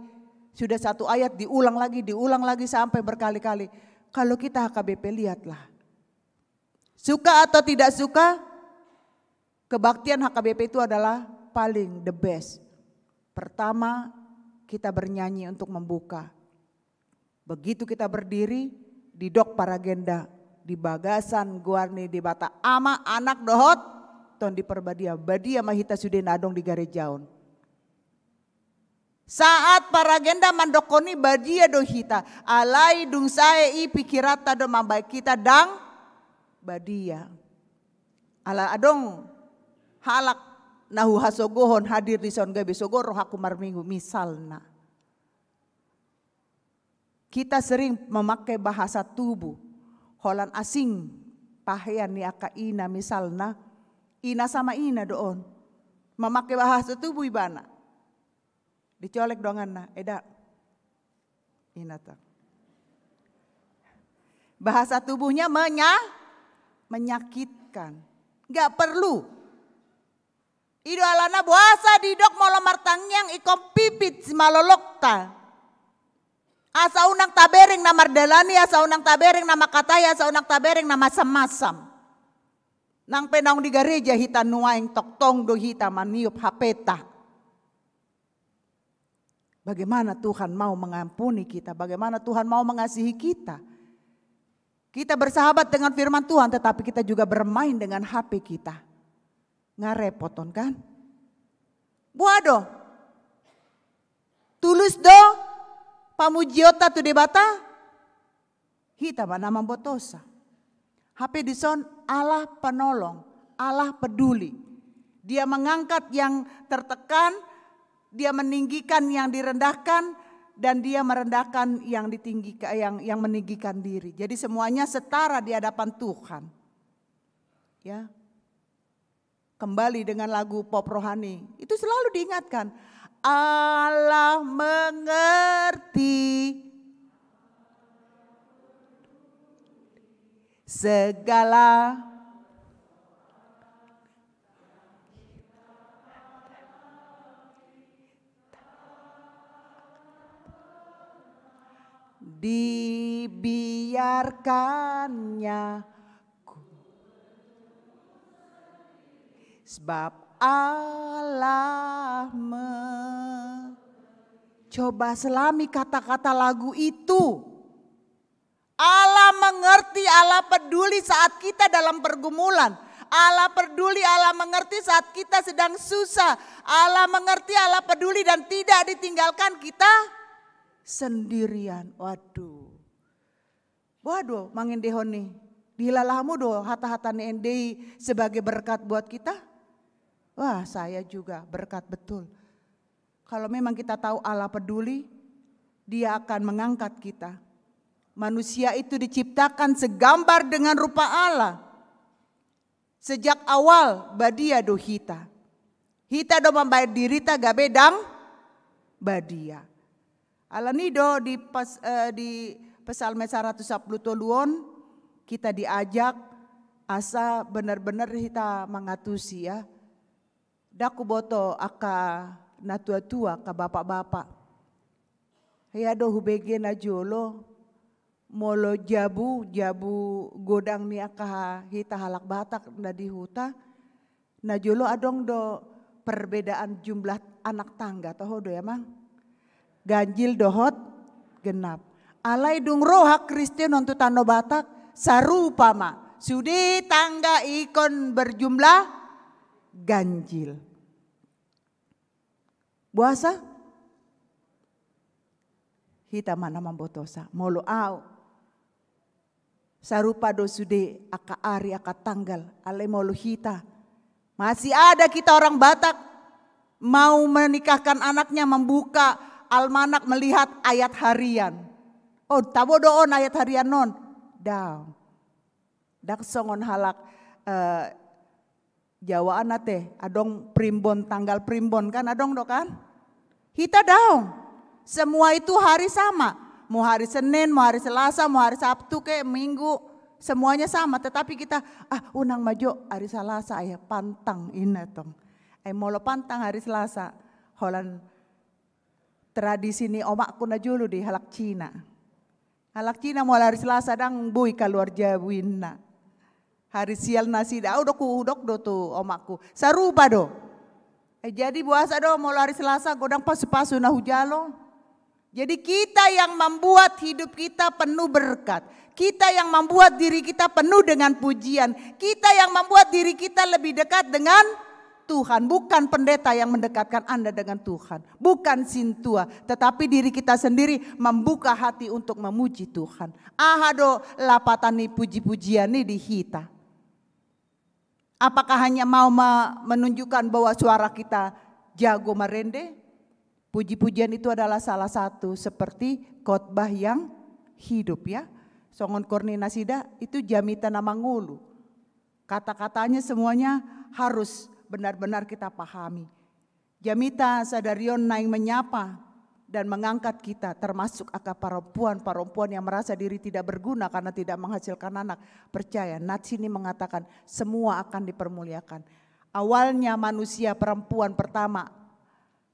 Sudah satu ayat diulang lagi, diulang lagi sampai berkali-kali. Kalau kita H K B P, lihatlah. Suka atau tidak suka, kebaktian H K B P itu adalah paling the best. Pertama, kita bernyanyi untuk membuka. Begitu kita berdiri, didok paragenda, di bagasan goar ni Debata Ama, Anak dohot Tondi Parbadia. Badia ma hita sude na adong di gareja on. Saat paragenda mandokkon i, badia do hita, alai dung sae i pikiranta do mambaen hita ndang badia. Ala adong halak na huhasogohon hadir dison gabe sogo rohangku marminggu, misalna. Kita sering memakai bahasa tubuh. Holan asing pahean ni angka ina, misalna, ina sama ina do on. Memakai bahasa tubuh ibana. Dicolek donganna, eda. Ina ta. Bahasa tubuhnya menya-, menyakitkan. Nggak perlu. I do alana boasa didok molo martangiang ingkon pipit simalolokta. Asa unang tabereng na mardalani, asa unang tabereng na mangkatai, asa unang tabereng na masam-masam. Nang pe naung di gareja hita nuaeng, tongtong do hita maniop H P-ta. Bagaimana Tuhan mau mengampuni kita, bagaimana Tuhan mau mengasihi kita. Kita bersahabat dengan firman Tuhan, tetapi kita juga bermain dengan H P kita. Nga repot on, kan? Boha do? Tulus do pamujionta tu Debata? Hita ma na mambotosa. Hape dison Allah penolong, Allah peduli. Dia mengangkat yang tertekan, dia meninggikan yang direndahkan, dan dia merendahkan yang ditinggikan, yang, yang meninggikan diri. Jadi semuanya setara di hadapan Tuhan. Ya. Kembali dengan lagu pop rohani, itu selalu diingatkan. Allah mengerti segala dibiarkannya. Sebab Allah me-, coba selami kata-kata lagu itu. Allah mengerti, Allah peduli saat kita dalam pergumulan. Allah peduli, Allah mengerti saat kita sedang susah. Allah mengerti, Allah peduli dan tidak ditinggalkan kita sendirian. Waduh. Waduh, mangendehon ni. Dihilala hamu do hata-hata ni ende i sebagai berkat buat kita? Wah, saya juga berkat betul. Kalau memang kita tahu Allah peduli, Dia akan mengangkat kita. Manusia itu diciptakan segambar dengan rupa Allah. Sejak awal badia do hita. Hita do mambahen dirita gabe ndang badia. Alani do di pas, eh, di Psalme saratus sampulu tolu on, kita diajak asa benar-benar hita mangatusi, ya. Ndang huboto angka na tua-tua, angka bapak-bapak. Ia do hubege najolo, molo jabu, jabu godang ni angka hita halak Batak na di huta, najolo adong do perbedaan jumlah anak tangga, toho do ya, Mang? Ganjil dohot genap. Alai dung ro hakristenon tu tano Batak, sarupa ma. Sude tangga ingkon berjumlah ganjil. Boasa? Hita ma na mambotosa. Molo au, sarupa do sude angka ari, angka tanggal, alai molo hita, masih ada kita orang Batak mau menikahkan anaknya membuka almanak melihat ayat harian. Oh, tabo do on ayat harian on. Daong. Ndang songon halak, eh, Jawa an ate, adong primbon, tanggal primbon kan, adong do kan? Hita daong. Semua itu hari sama. Mau hari Senin, mau hari Selasa, mau hari Sabtu ke, Minggu, semuanya sama. Tetapi kita, ah, unang ma jo hari Salasa, ai pantang inna tong. Ai molo pantang hari Salasa, holan tradisi ni omakku najolo do i, halak Cina. Halak Cina molo hari Salasa ndang boi kaluar jabu inna. Hari Sial nasida, au do hudok do tu omakku. Sarupa do. Eh, jadi boasa do molo hari Salasa godang pasu-pasu na hujalo. Jadi kita yang membuat hidup kita penuh berkat. Kita yang membuat diri kita penuh dengan pujian. Kita yang membuat diri kita lebih dekat dengan Tuhan, bukan pendeta yang mendekatkan Anda dengan Tuhan, bukan sintua, tetapi diri kita sendiri membuka hati untuk memuji Tuhan. Aha do lapatan ni puji-pujian i di hita? Apakah hanya mau me-, menunjukkan bahwa suara kita jago merende? Puji-pujian itu adalah salah satu seperti khotbah yang hidup, ya. Songon korinasida itu jamita na mangolu. Kata-katanya semuanya harus benar-benar kita pahami. Jamita sadari on naeng menyapa dan mengangkat kita, termasuk angka parompuan-parompuan yang merasa diri tidak berguna karena tidak menghasilkan anak. Percaya, nats ini mengatakan semua akan dipermuliakan. Awalnya manusia perempuan pertama,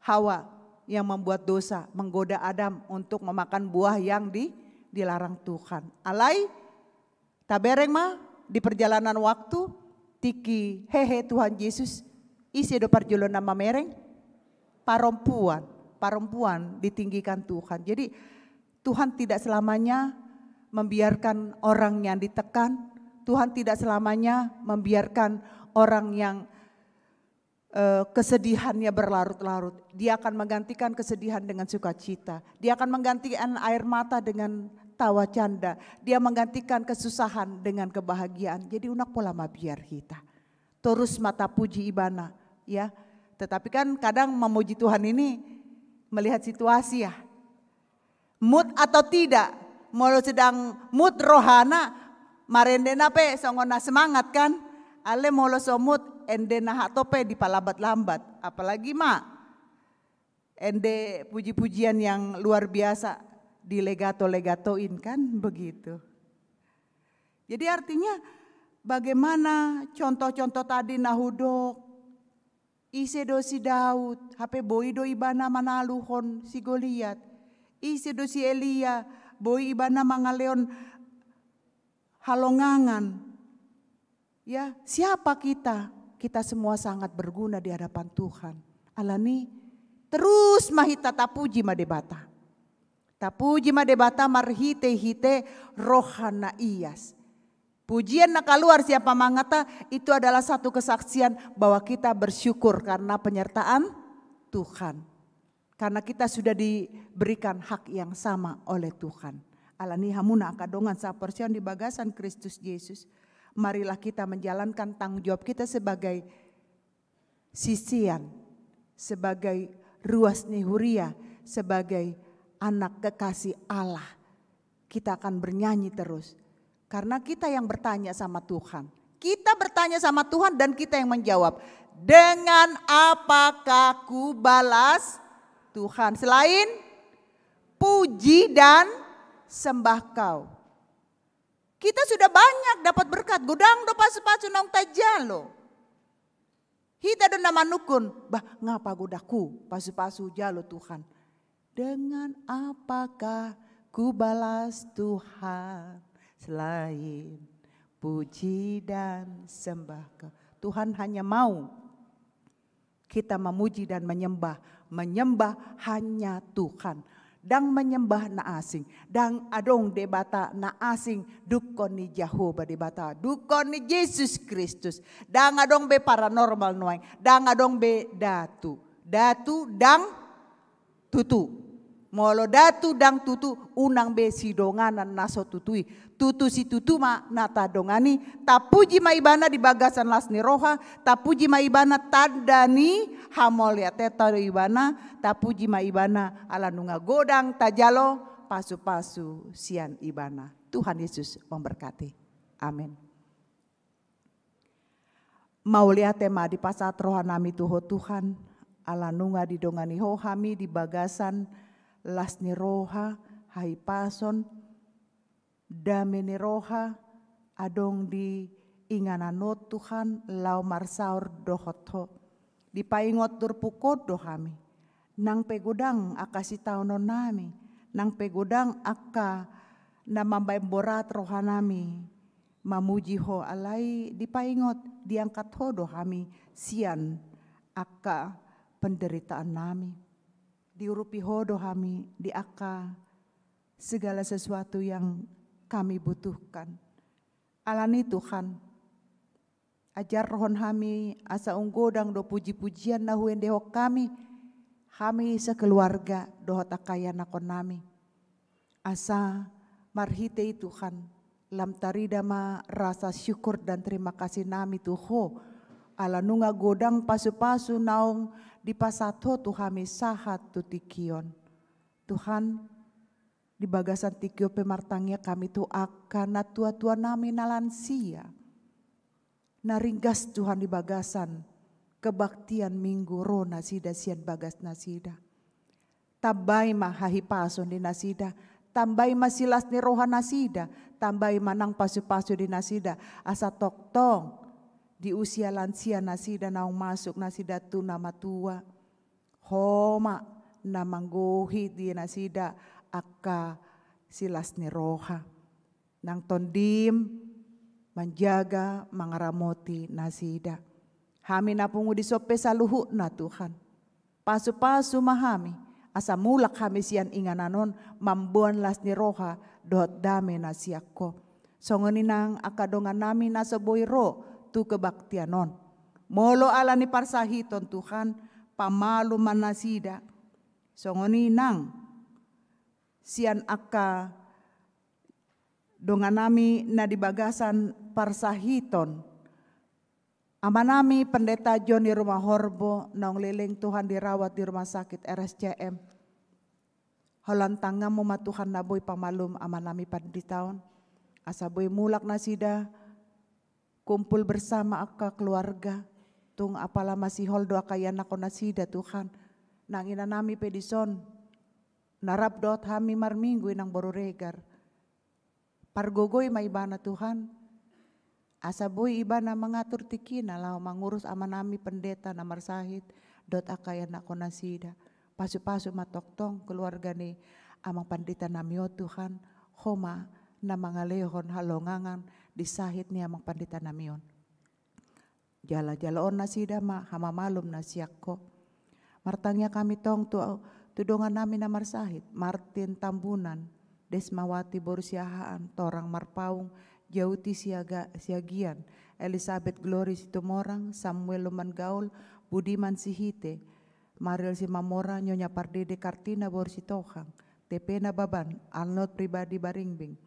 Hawa, yang membuat dosa, menggoda Adam untuk memakan buah yang di-, dilarang Tuhan. Alai, tabereng ma di perjalanan waktu, tingki hehe Tuhan Yesus, ise do parjolo na mamereng? Parompuan, parompuan ditinggikan Tuhan. Jadi, Tuhan tidak selamanya membiarkan orang yang ditekan, Tuhan tidak selamanya membiarkan orang yang eh, kesedihannya berlarut-larut. Dia akan menggantikan kesedihan dengan sukacita. Dia akan menggantikan air mata dengan tawa canda. Dia menggantikan kesusahan dengan kebahagiaan. Jadi, unang pola mabiar hita. torus ma tapuji Ibana, ya. Tetapi kan kadang memuji Tuhan ini melihat situasi, ya. Mood atau tidak, molo sedang mood rohana, marendena pe songon na semangat kan. Alai molo so mood, endena hatop pe dipalambat-lambat. Apalagi ma ende puji-pujian yang luar biasa dilegato-legatoin kan begitu. Jadi artinya bagaimana contoh-contoh tadi na hudok, ise do si Daud, hape boi do ibana manaluhon si Goliat. Ise do si Elia, boi ibana mangalehon halongangan. Ya, siapa kita? Kita semua sangat berguna di hadapan Tuhan. Alani terus ma hita tapuji ma Debata. Tapuji ma Debata marhite-hite roha na ias. Pujian na kaluar sian pamanganta itu adalah satu kesaksian bahwa kita bersyukur karena penyertaan Tuhan. Karena kita sudah diberikan hak yang sama oleh Tuhan. Alani hamuna angka dongan saporseaon di bagasan Kristus Yesus, marilah kita menjalankan tanggung jawab kita sebagai sisean, sebagai ruas ni huria, sebagai anak kekasih Allah. Kita akan bernyanyi terus. Karena kita yang bertanya sama Tuhan. Kita bertanya sama Tuhan dan kita yang menjawab. Dengan apakah kubalas Tuhan? Selain puji dan sembah Kau. Kita sudah banyak dapat berkat. Godang do pasu-pasu naung tajalo. Hita do na manungkun, bah, nga pagodangku pasu-pasu jalo Tuhan. Dengan apakah kubalas Tuhan selain puji dan sembah Kau? Tuhan hanya mau kita memuji dan menyembah, menyembah hanya Tuhan. Ndang menyembah na asing, ndang adong debata na asing dungkon ni Jahowa Debata, dungkon ni Jesus Kristus. Ndang adong be paranormal nuaeng, ndang adong be datu. Datu ndang tutu. Molo datu ndang tutu, unang be sidonganan na so tutu i. Tutu situtu ma na tadongani, tapuji ma Ibana di bagasan las ni roha, tapuji ma Ibana tanda ni hamauliatenta tu Ibana, tapuji ma Ibana ala nunga godang tajalo pasu-pasu sian Ibana. Tuhan Yesus memberkati. Amin. Mauliate ma dipasahat rohanami tu Ho Tuhan, ala nunga didongani Ho hami di bagasan las ni roha, hahipason, dame ni roha, adong di inganan on Tuhan, laho marsaor dohot Ho. Dipaingot turpuk on do hami. Nang pe godang angka sitaononnami, nang pe godang angka na mambaen borat rohanami mamuji Ho, alai dipaingot, diangkat Ho do hami sian angka penderitaannami. Diurupi Ho do hami di angka segala sesuatu yang kami butuhkan. Alani Tuhan, ajarhon hami asa umgodang do puji-pujian na huendehon hami, hami sekeluarga dohot angka ianakhonnami. Asa marhite i Tuhan, lam tarida ma rasa syukur dan terima kasih nami tu Ho, ala nunga godang pasu-pasu naung dipasahat Ho tu hami sahat tu tingki on. Tuhan, di bagasan tingki on pe martangiang hami tu angka natua-tuanami na lansia. Na ringgas Tuhan di bagasan kebaktian Minggu ro nasida sian bagas nasida. Tambai ma hahipason di nasida, tambai ma silas ni roha nasida, tambai ma nang pasu-pasu di nasida, asa tongtong di usia lansia nasida naung masuk nasida tu na matua. Ho ma na manggohi di nasida angka silas ni roha. Nang tondim manjaga mangaramoti nasida. Hami na pungu dison pe saluhutna Tuhan. Pasu-pasu ma hami, asa mulak hami sian inganan on mamboan las ni roha dohot dame na sian Ho. Songon i nang angka dongannami na so boi ro tu kebaktian on. Molo ala ni parsahiton Tuhan, pamalum ma nasida. Songon i nang sian angka dongannami na di bagasan parsahiton. Amanami Pendeta Joni Rumahorbo, naung leleng Tuhan dirawat di rumah sakit R S C M. Holan tanganmu ma Tuhan na boi pamalum amanami pandita on. Asa boi mulak nasida kumpul bersama angka keluarga. Tung apala masihol do angka ianakhon nasida Tuhan. Nang inanami pe dison. Na rap dohot hami marminggu inang boru Regar. Pargogoi ma ibana Tuhan. Asa boi ibana mangatur tingkina laho mangurus amanami pendeta na marsahit dohot angka ianakhon nasida. Pasu-pasu ma tongtong keluarga ni amang pandita nami on Tuhan. Ho ma na mangalehon halongangan di sahit ni amang pandita nami on. Jala jaloon nasida ma hamamalum na sian Ho. Martangiang hami tong tu, tu dongan nami na marsahit, Martin Tambunan, Desmawati boru Siahaan, Torang Marpaung, Jauti Siaga, Siagian, Elisabet Glory Situmorang, Samuel Lumban Gaul, Budiman Sihite, Mariel Simamora, Nyonya Pardede Kartina boru Sitohang, T P Nababan, Arnold Pribadi Baringbing,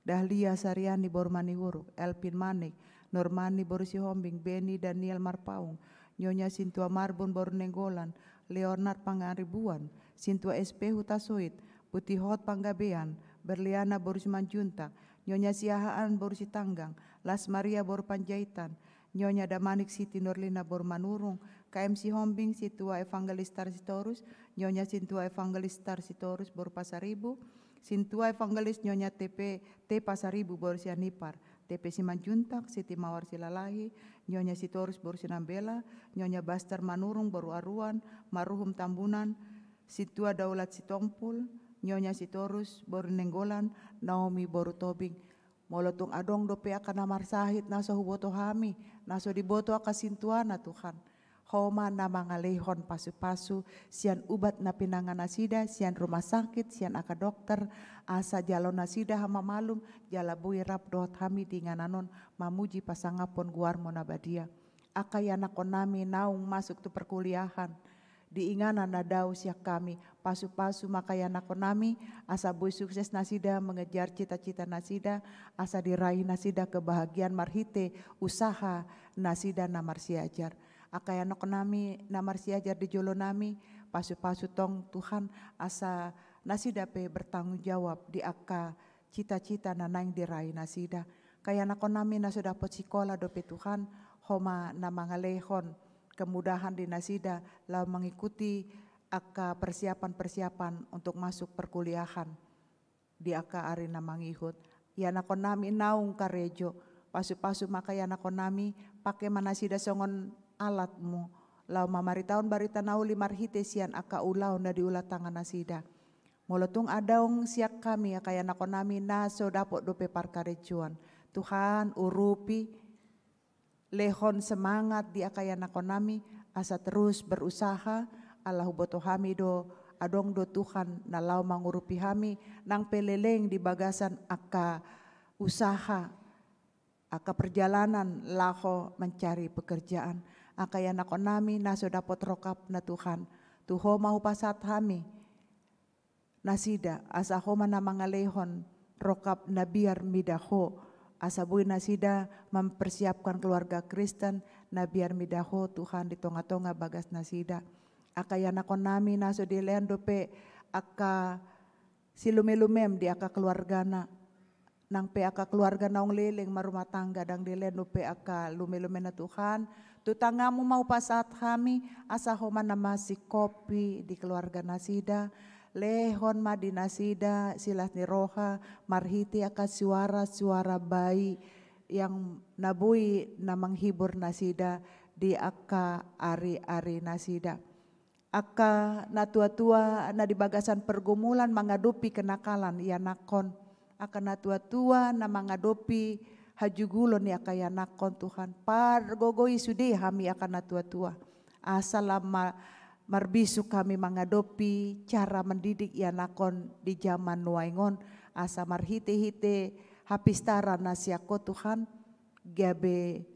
Dahlia Sariani boru Manihuruk, Elvin Manik, Nurmani boru Sihombing, Beni Daniel Marpaung, Nyonya Sintua Marbun boru Nenggolan, Leonard Pangaribuan, Sintua S P Hutasoit, Putihot Panggabean, Berliana boru Simanjuntak, Nyonya Siahaan boru Sitanggang, Las Maria boru Panjaitan, Nyonya Damanik Siti Nurlina boru Manurung, K M Sihombing, Sintua Evangelis Tarsitorus, Nyonya Sintua Evangelis Tarsitorus boru Pasaribu, Sintua Evangelis Nyonya T P T Pasaribu boru Sianipar, T P Simanjuntak, Siti Mawar Silalahi, Nyonya Sitorus boru Sinambela, Nyonya Baster Manurung boru Aruan, Maruhum Tambunan, Sintua Daulat Sitompul, Nyonya Sitorus boru Nenggolan, Naomi boru Tobing. Molo tung adong dope angka na marsahit na so huboto hami, na so diboto angka sintuana Tuhan. Ho ma na mangalehon pasu-pasu sian ubat na pinangan nasida, sian rumah sakit, sian angka dokter, asa jalo nasida hamamalum, jala boi rap dohot hami di inganan on mamuji pasangaphon goarmu na badia. Angka ianakhon nami naung masuk tu perkuliahan, di inganan na dao sian hami, pasu-pasu ma angka ianakhon nami, asa boi sukses nasida mengejar cita-cita nasida, asa diraih nasida kebahagiaan marhite usaha nasida na marsiajar. Angka ianakhon nami na marsiajar di jolo nami, pasu-pasu tong Tuhan, asa nasida pe bertanggung jawab di angka cita-cita na naeng diraih nasida. Angka ianakhon nami na so dapot sikola dope Tuhan, ho ma na mangalehon kemudahan di nasida laho mengikuti angka persiapan-persiapan untuk masuk perkuliahan di angka ari na mangihut. Ianakhon nami naung karejo, pasu-pasu ma angka ianakhon nami, pake ma nasida songon alatmu laho mamaritahon barita na uli marhite sian angka ulaon na diula tangan nasida. Molo tung adong sian hami angka ianakhon nami na so dapot dope parkarejoan, Tuhan, urupi, lehon semangat di angka ianakhon nami, asa terus berusaha, ala huboto hami do, adong do Tuhan na laho mangurupi hami, nang pe leleng di bagasan angka usaha, angka perjalanan laho mencari pekerjaan. Angka ianakhon nami na so dapot rongkapna Tuhan, tu Ho ma hupasahat hami nasida, asa Ho ma na mangalehon rongkap na biar mida Ho, asa boi nasida mempersiapkan keluarga Kristen na biar mida Ho Tuhan di tonga-tonga bagas nasida. Angka ianakhon nami na so dilehon dope angka silume-lumem di angka keluargana, nang pe angka keluarga naung leleng marumah tangga, ndang dilehon dope angka lume-lumena Tuhan, tu tanganmu ma hupasahat hami, asa Ho ma na masingkopi di keluarga nasida, lehon ma di nasida silas ni roha, marhite angka suara-suara bai yang na boi na menghibur nasida di angka ari-ari nasida. Angka natua-tua na di bagasan pergumulan mangadopi kenakalan ianakhon. Angka natua-tua na mangadopi hajugulon ni angka ianakhon Tuhan. Pargogoi sude hami angka natua-tua. Asa lam ma-, marbisuk hami mangadopi cara mendidik ianakhon di zaman nuaeng on. Asa marhite-hite hapistaran na sian Ho Tuhan. Gabe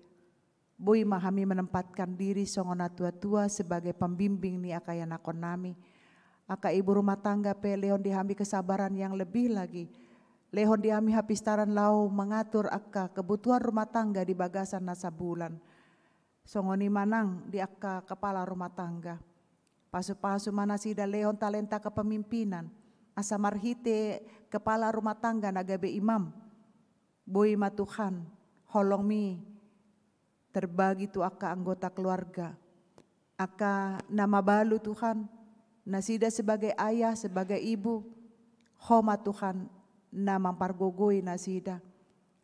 boi ma hami menempatkan diri songon natua-tua sebagai pembimbing ni angka ianakhon nami. Angka ibu rumah tangga pe lehon di hami kesabaran yang lebih lagi. Lehon di hami hapistaran laho mengatur angka kebutuhan rumah tangga di bagasan na sabulan. Songon i ma nang di angka kepala rumah tangga. Pasu-pasu ma nasida, lehon talenta kepemimpinan, asa marhite kepala rumah tangga na gabe imam, boi ma Tuhan holongmi terbagi tu angka anggota keluarga, angka na mabalu Tuhan, nasida sebagai ayah, sebagai ibu, Ho ma Tuhan na mampargogoi nasida.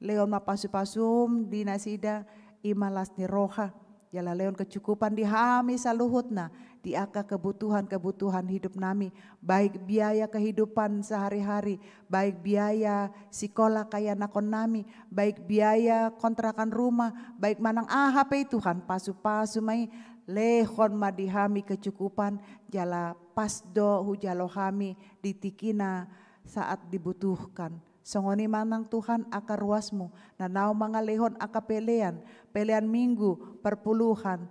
Lehon ma pasu-pasum di nasida, i ma las ni roha, jala lehon kecukupan di hami saluhutna, di angka kebutuhan-kebutuhan hidup nami, baik biaya kehidupan sehari-hari, baik biaya sikola kaanakon nami, baik biaya kontrakan rumah, baik manang aha pe i Tuhan, pasu-pasu ma i, lehon ma di hami kecukupan, jala pas do hujalo hami di tingkina saat dibutuhkan. Songon i ma nang Tuhan angka ruasmu, na naung mangalehon angka pelean, pelean Minggu, perpuluhan,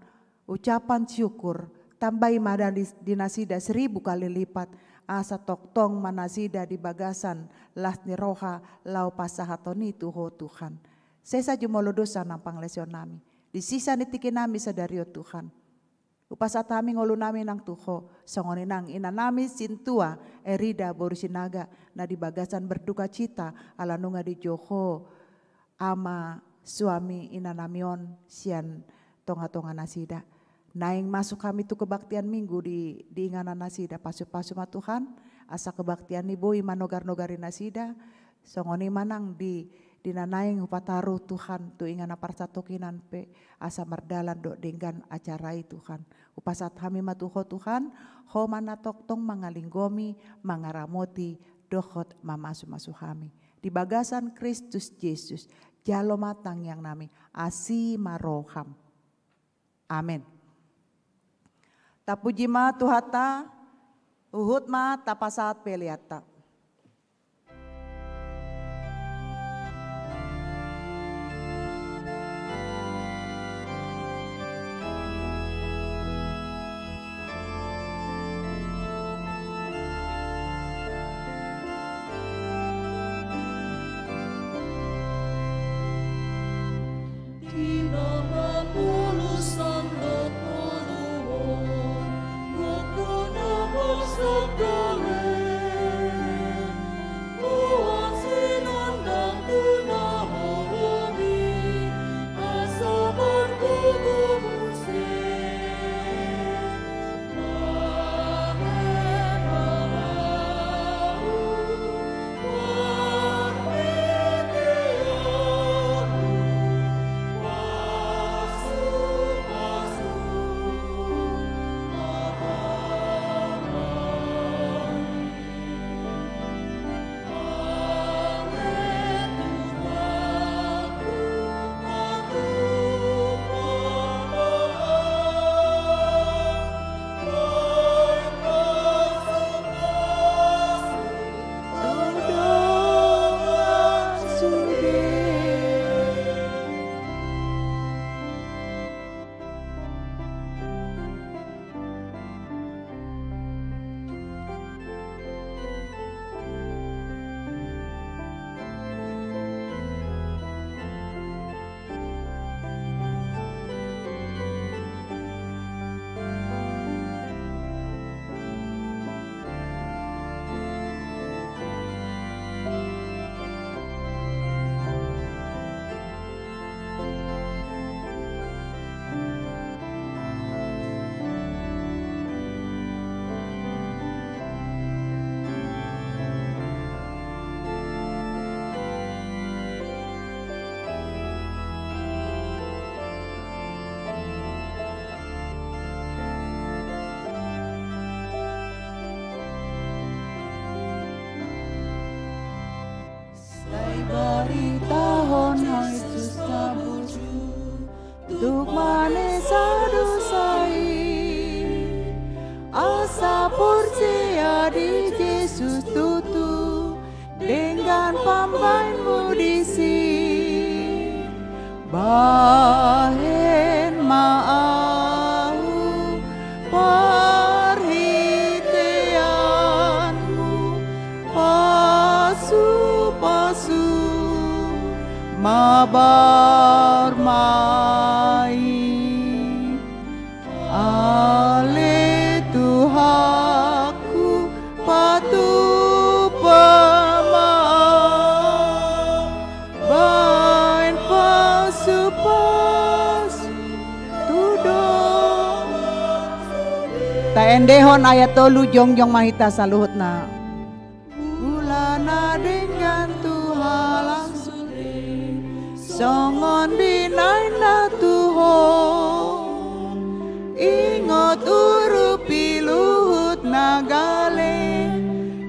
ucapan syukur, tambai ma di, di nasida seribu kali lipat, asa tongtong ma nasida di bagasan las ni roha laho pasahaton i tu Ho Tuhan. Sesa jumolo dosa nang pangalaosion nami, di sisa ni tingki nami sadari on Tuhan. Hupasahat hami ngolu nami nang tu Ho, songon i nang ina nami sintua Erida boru Sinaga, na di bagasan berduka cita ala nunga dijou Ho ama suami ina nami on sian tonga-tonga nasida. Naeng masuk hami tu kebaktian Minggu di, di inganan nasida, pasu-pasu ma Tuhan, asa kebaktian i boi manogar-nogari nasida, songon i ma nang di, di na naeng hupataru Tuhan tu inganan parsatongkinan pe, asa mardalan dohot denggan acara i Tuhan. Hupasahat hami ma tu Ho Tuhan, Ho ma na tongtong mangalinggomi, mangaramoti, dohot mamasu-masu hami. Di bagasan Kristus Jesus, jalo ma tangiang nami, asi ma roham. Amen. Tapuji ma Tuhanta, huhut ma tapasahat peleanta. Sai baritahon Jesus na burju, tuk manesa dosa i. Asa porsea di Jesus tutu, denggan pambahenmu disi. Bahen ma ahu parhiteanmu, pasu-pasu mabar ma i. Taendehon ayat tolu, jongjong ma hita saluhutna. Mula na denggan tu halak sude, songon binahen na tu Ho. Ingot urupi luhut na gale,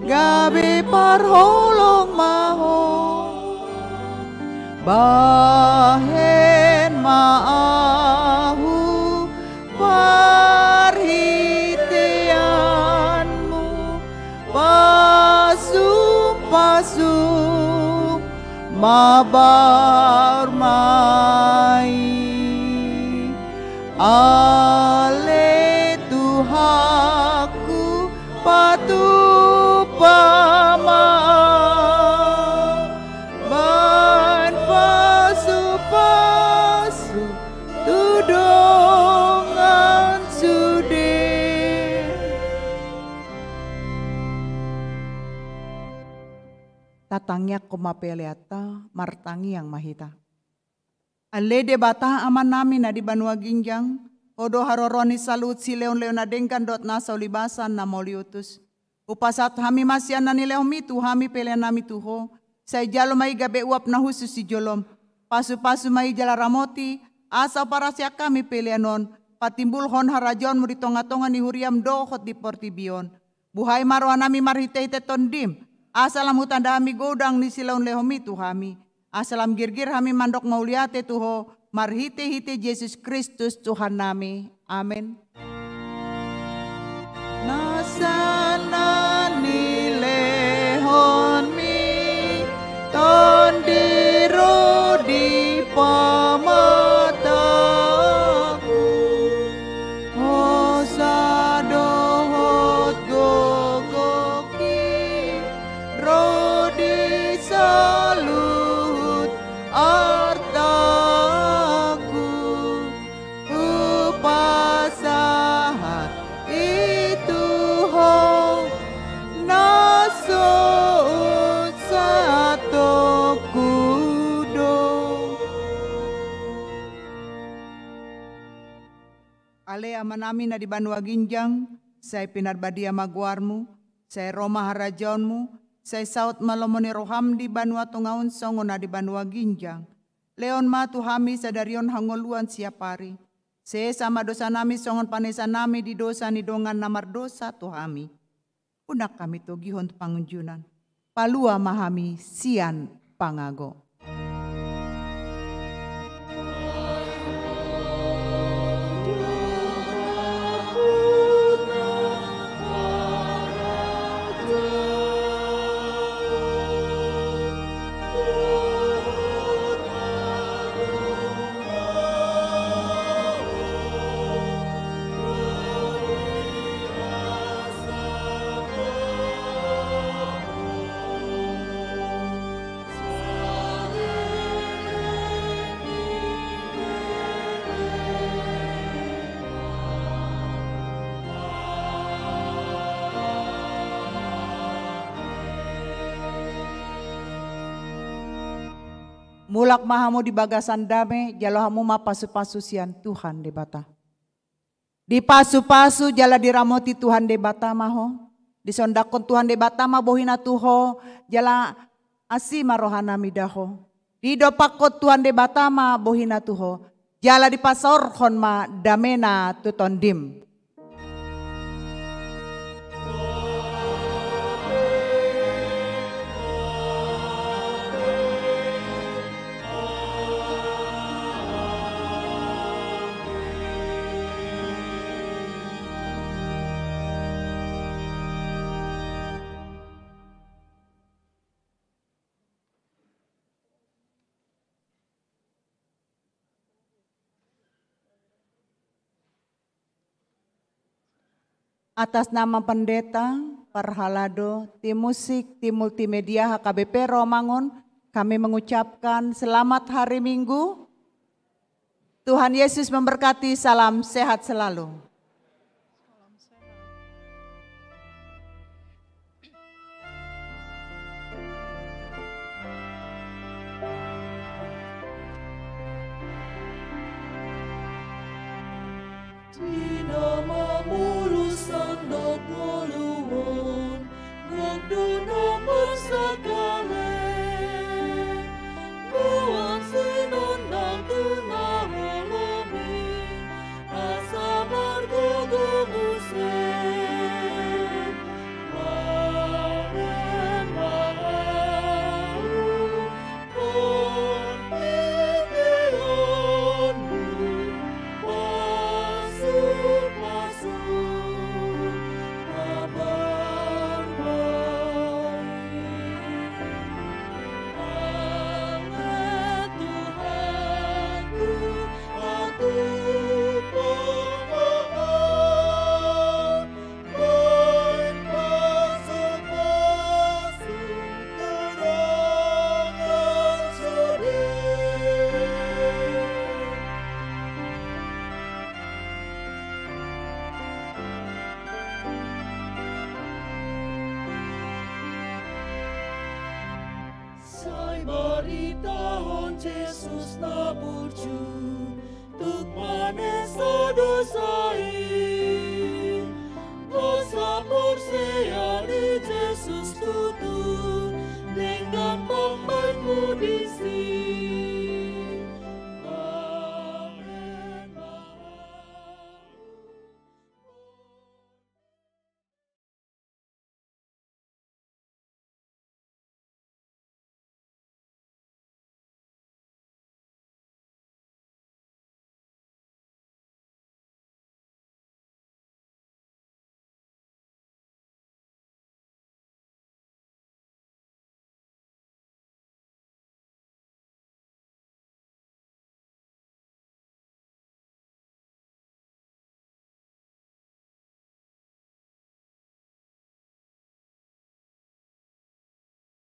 gabe parholong ma Ho. Bahen ma ahu parhiteanmu, pasum-pasum mabar ma i. Ale Tuhanku, patupa ma bahen pasu-pasu tu dongan sude. Tatangiangkon ma peleanta, martangiang ma hita. Ale Debata Amanami na di banua ginjang, Ho do haroroan ni saluhut sileon-leon na denggan dohot nasa ulibasan na mauliutus. Hupasahat hami ma sian na nilehonMi tu hami peleannami tu Ho, sai jalo ma i gabe uap na hushus di jolom. Pasu-pasu ma i jala ramoti, asa huparasiak hami pelean on patimbulhon harajaonMu di tonga-tonga ni huriaM dohot di portibi on. Buhai ma rohanami marhite-hite TondiM, asa lam hutanda hami godang ni sileon-leonMi tu hami, asa lam girgir hami mandok mauliate tu Ho, marhite-hite Jesus Kristus Tuhannami. Amen. Nasa na nilehonMi, Tondi ro di pamatangku, hosa dohot gogoki ro di saluhut artaku. Hupasahat i tu Ho, na sohot sahatongku do. Ale Amanami na di banua ginjang, sai pinarbadia ma goarMu, sai ro ma harajaonMu, sai saut ma lomo ni rohaM di banua tonga on songon na di banua ginjang. Lehon ma tu hami sadari on hangoluan siapari. Sesa ma dosanami songon panesanami di dosa ni dongan na mardosa tu hami. Unang hami togihon tu pangunjunan. Palua ma hami sian pangago. Mulak ma hamu di bagasan dame, jalo hamu ma pasu-pasu sian Tuhan Debata. Dipasu-pasu jala diramoti Tuhan Debata ma ho. Disondangkon Tuhan Debata ma bohiNa tu ho, jala asi ma rohaNa mida ho. Didompakkon Tuhan Debata ma bohiNa tu ho, jala dipasaorhon ma dameNa tu tondim. Atas nama pendeta, parhalado, tim musik, tim multimedia H K B P Romangun, kami mengucapkan selamat hari Minggu. Tuhan Yesus memberkati, salam sehat selalu. Itahon Jesus na burju, tuk manesa dosa i.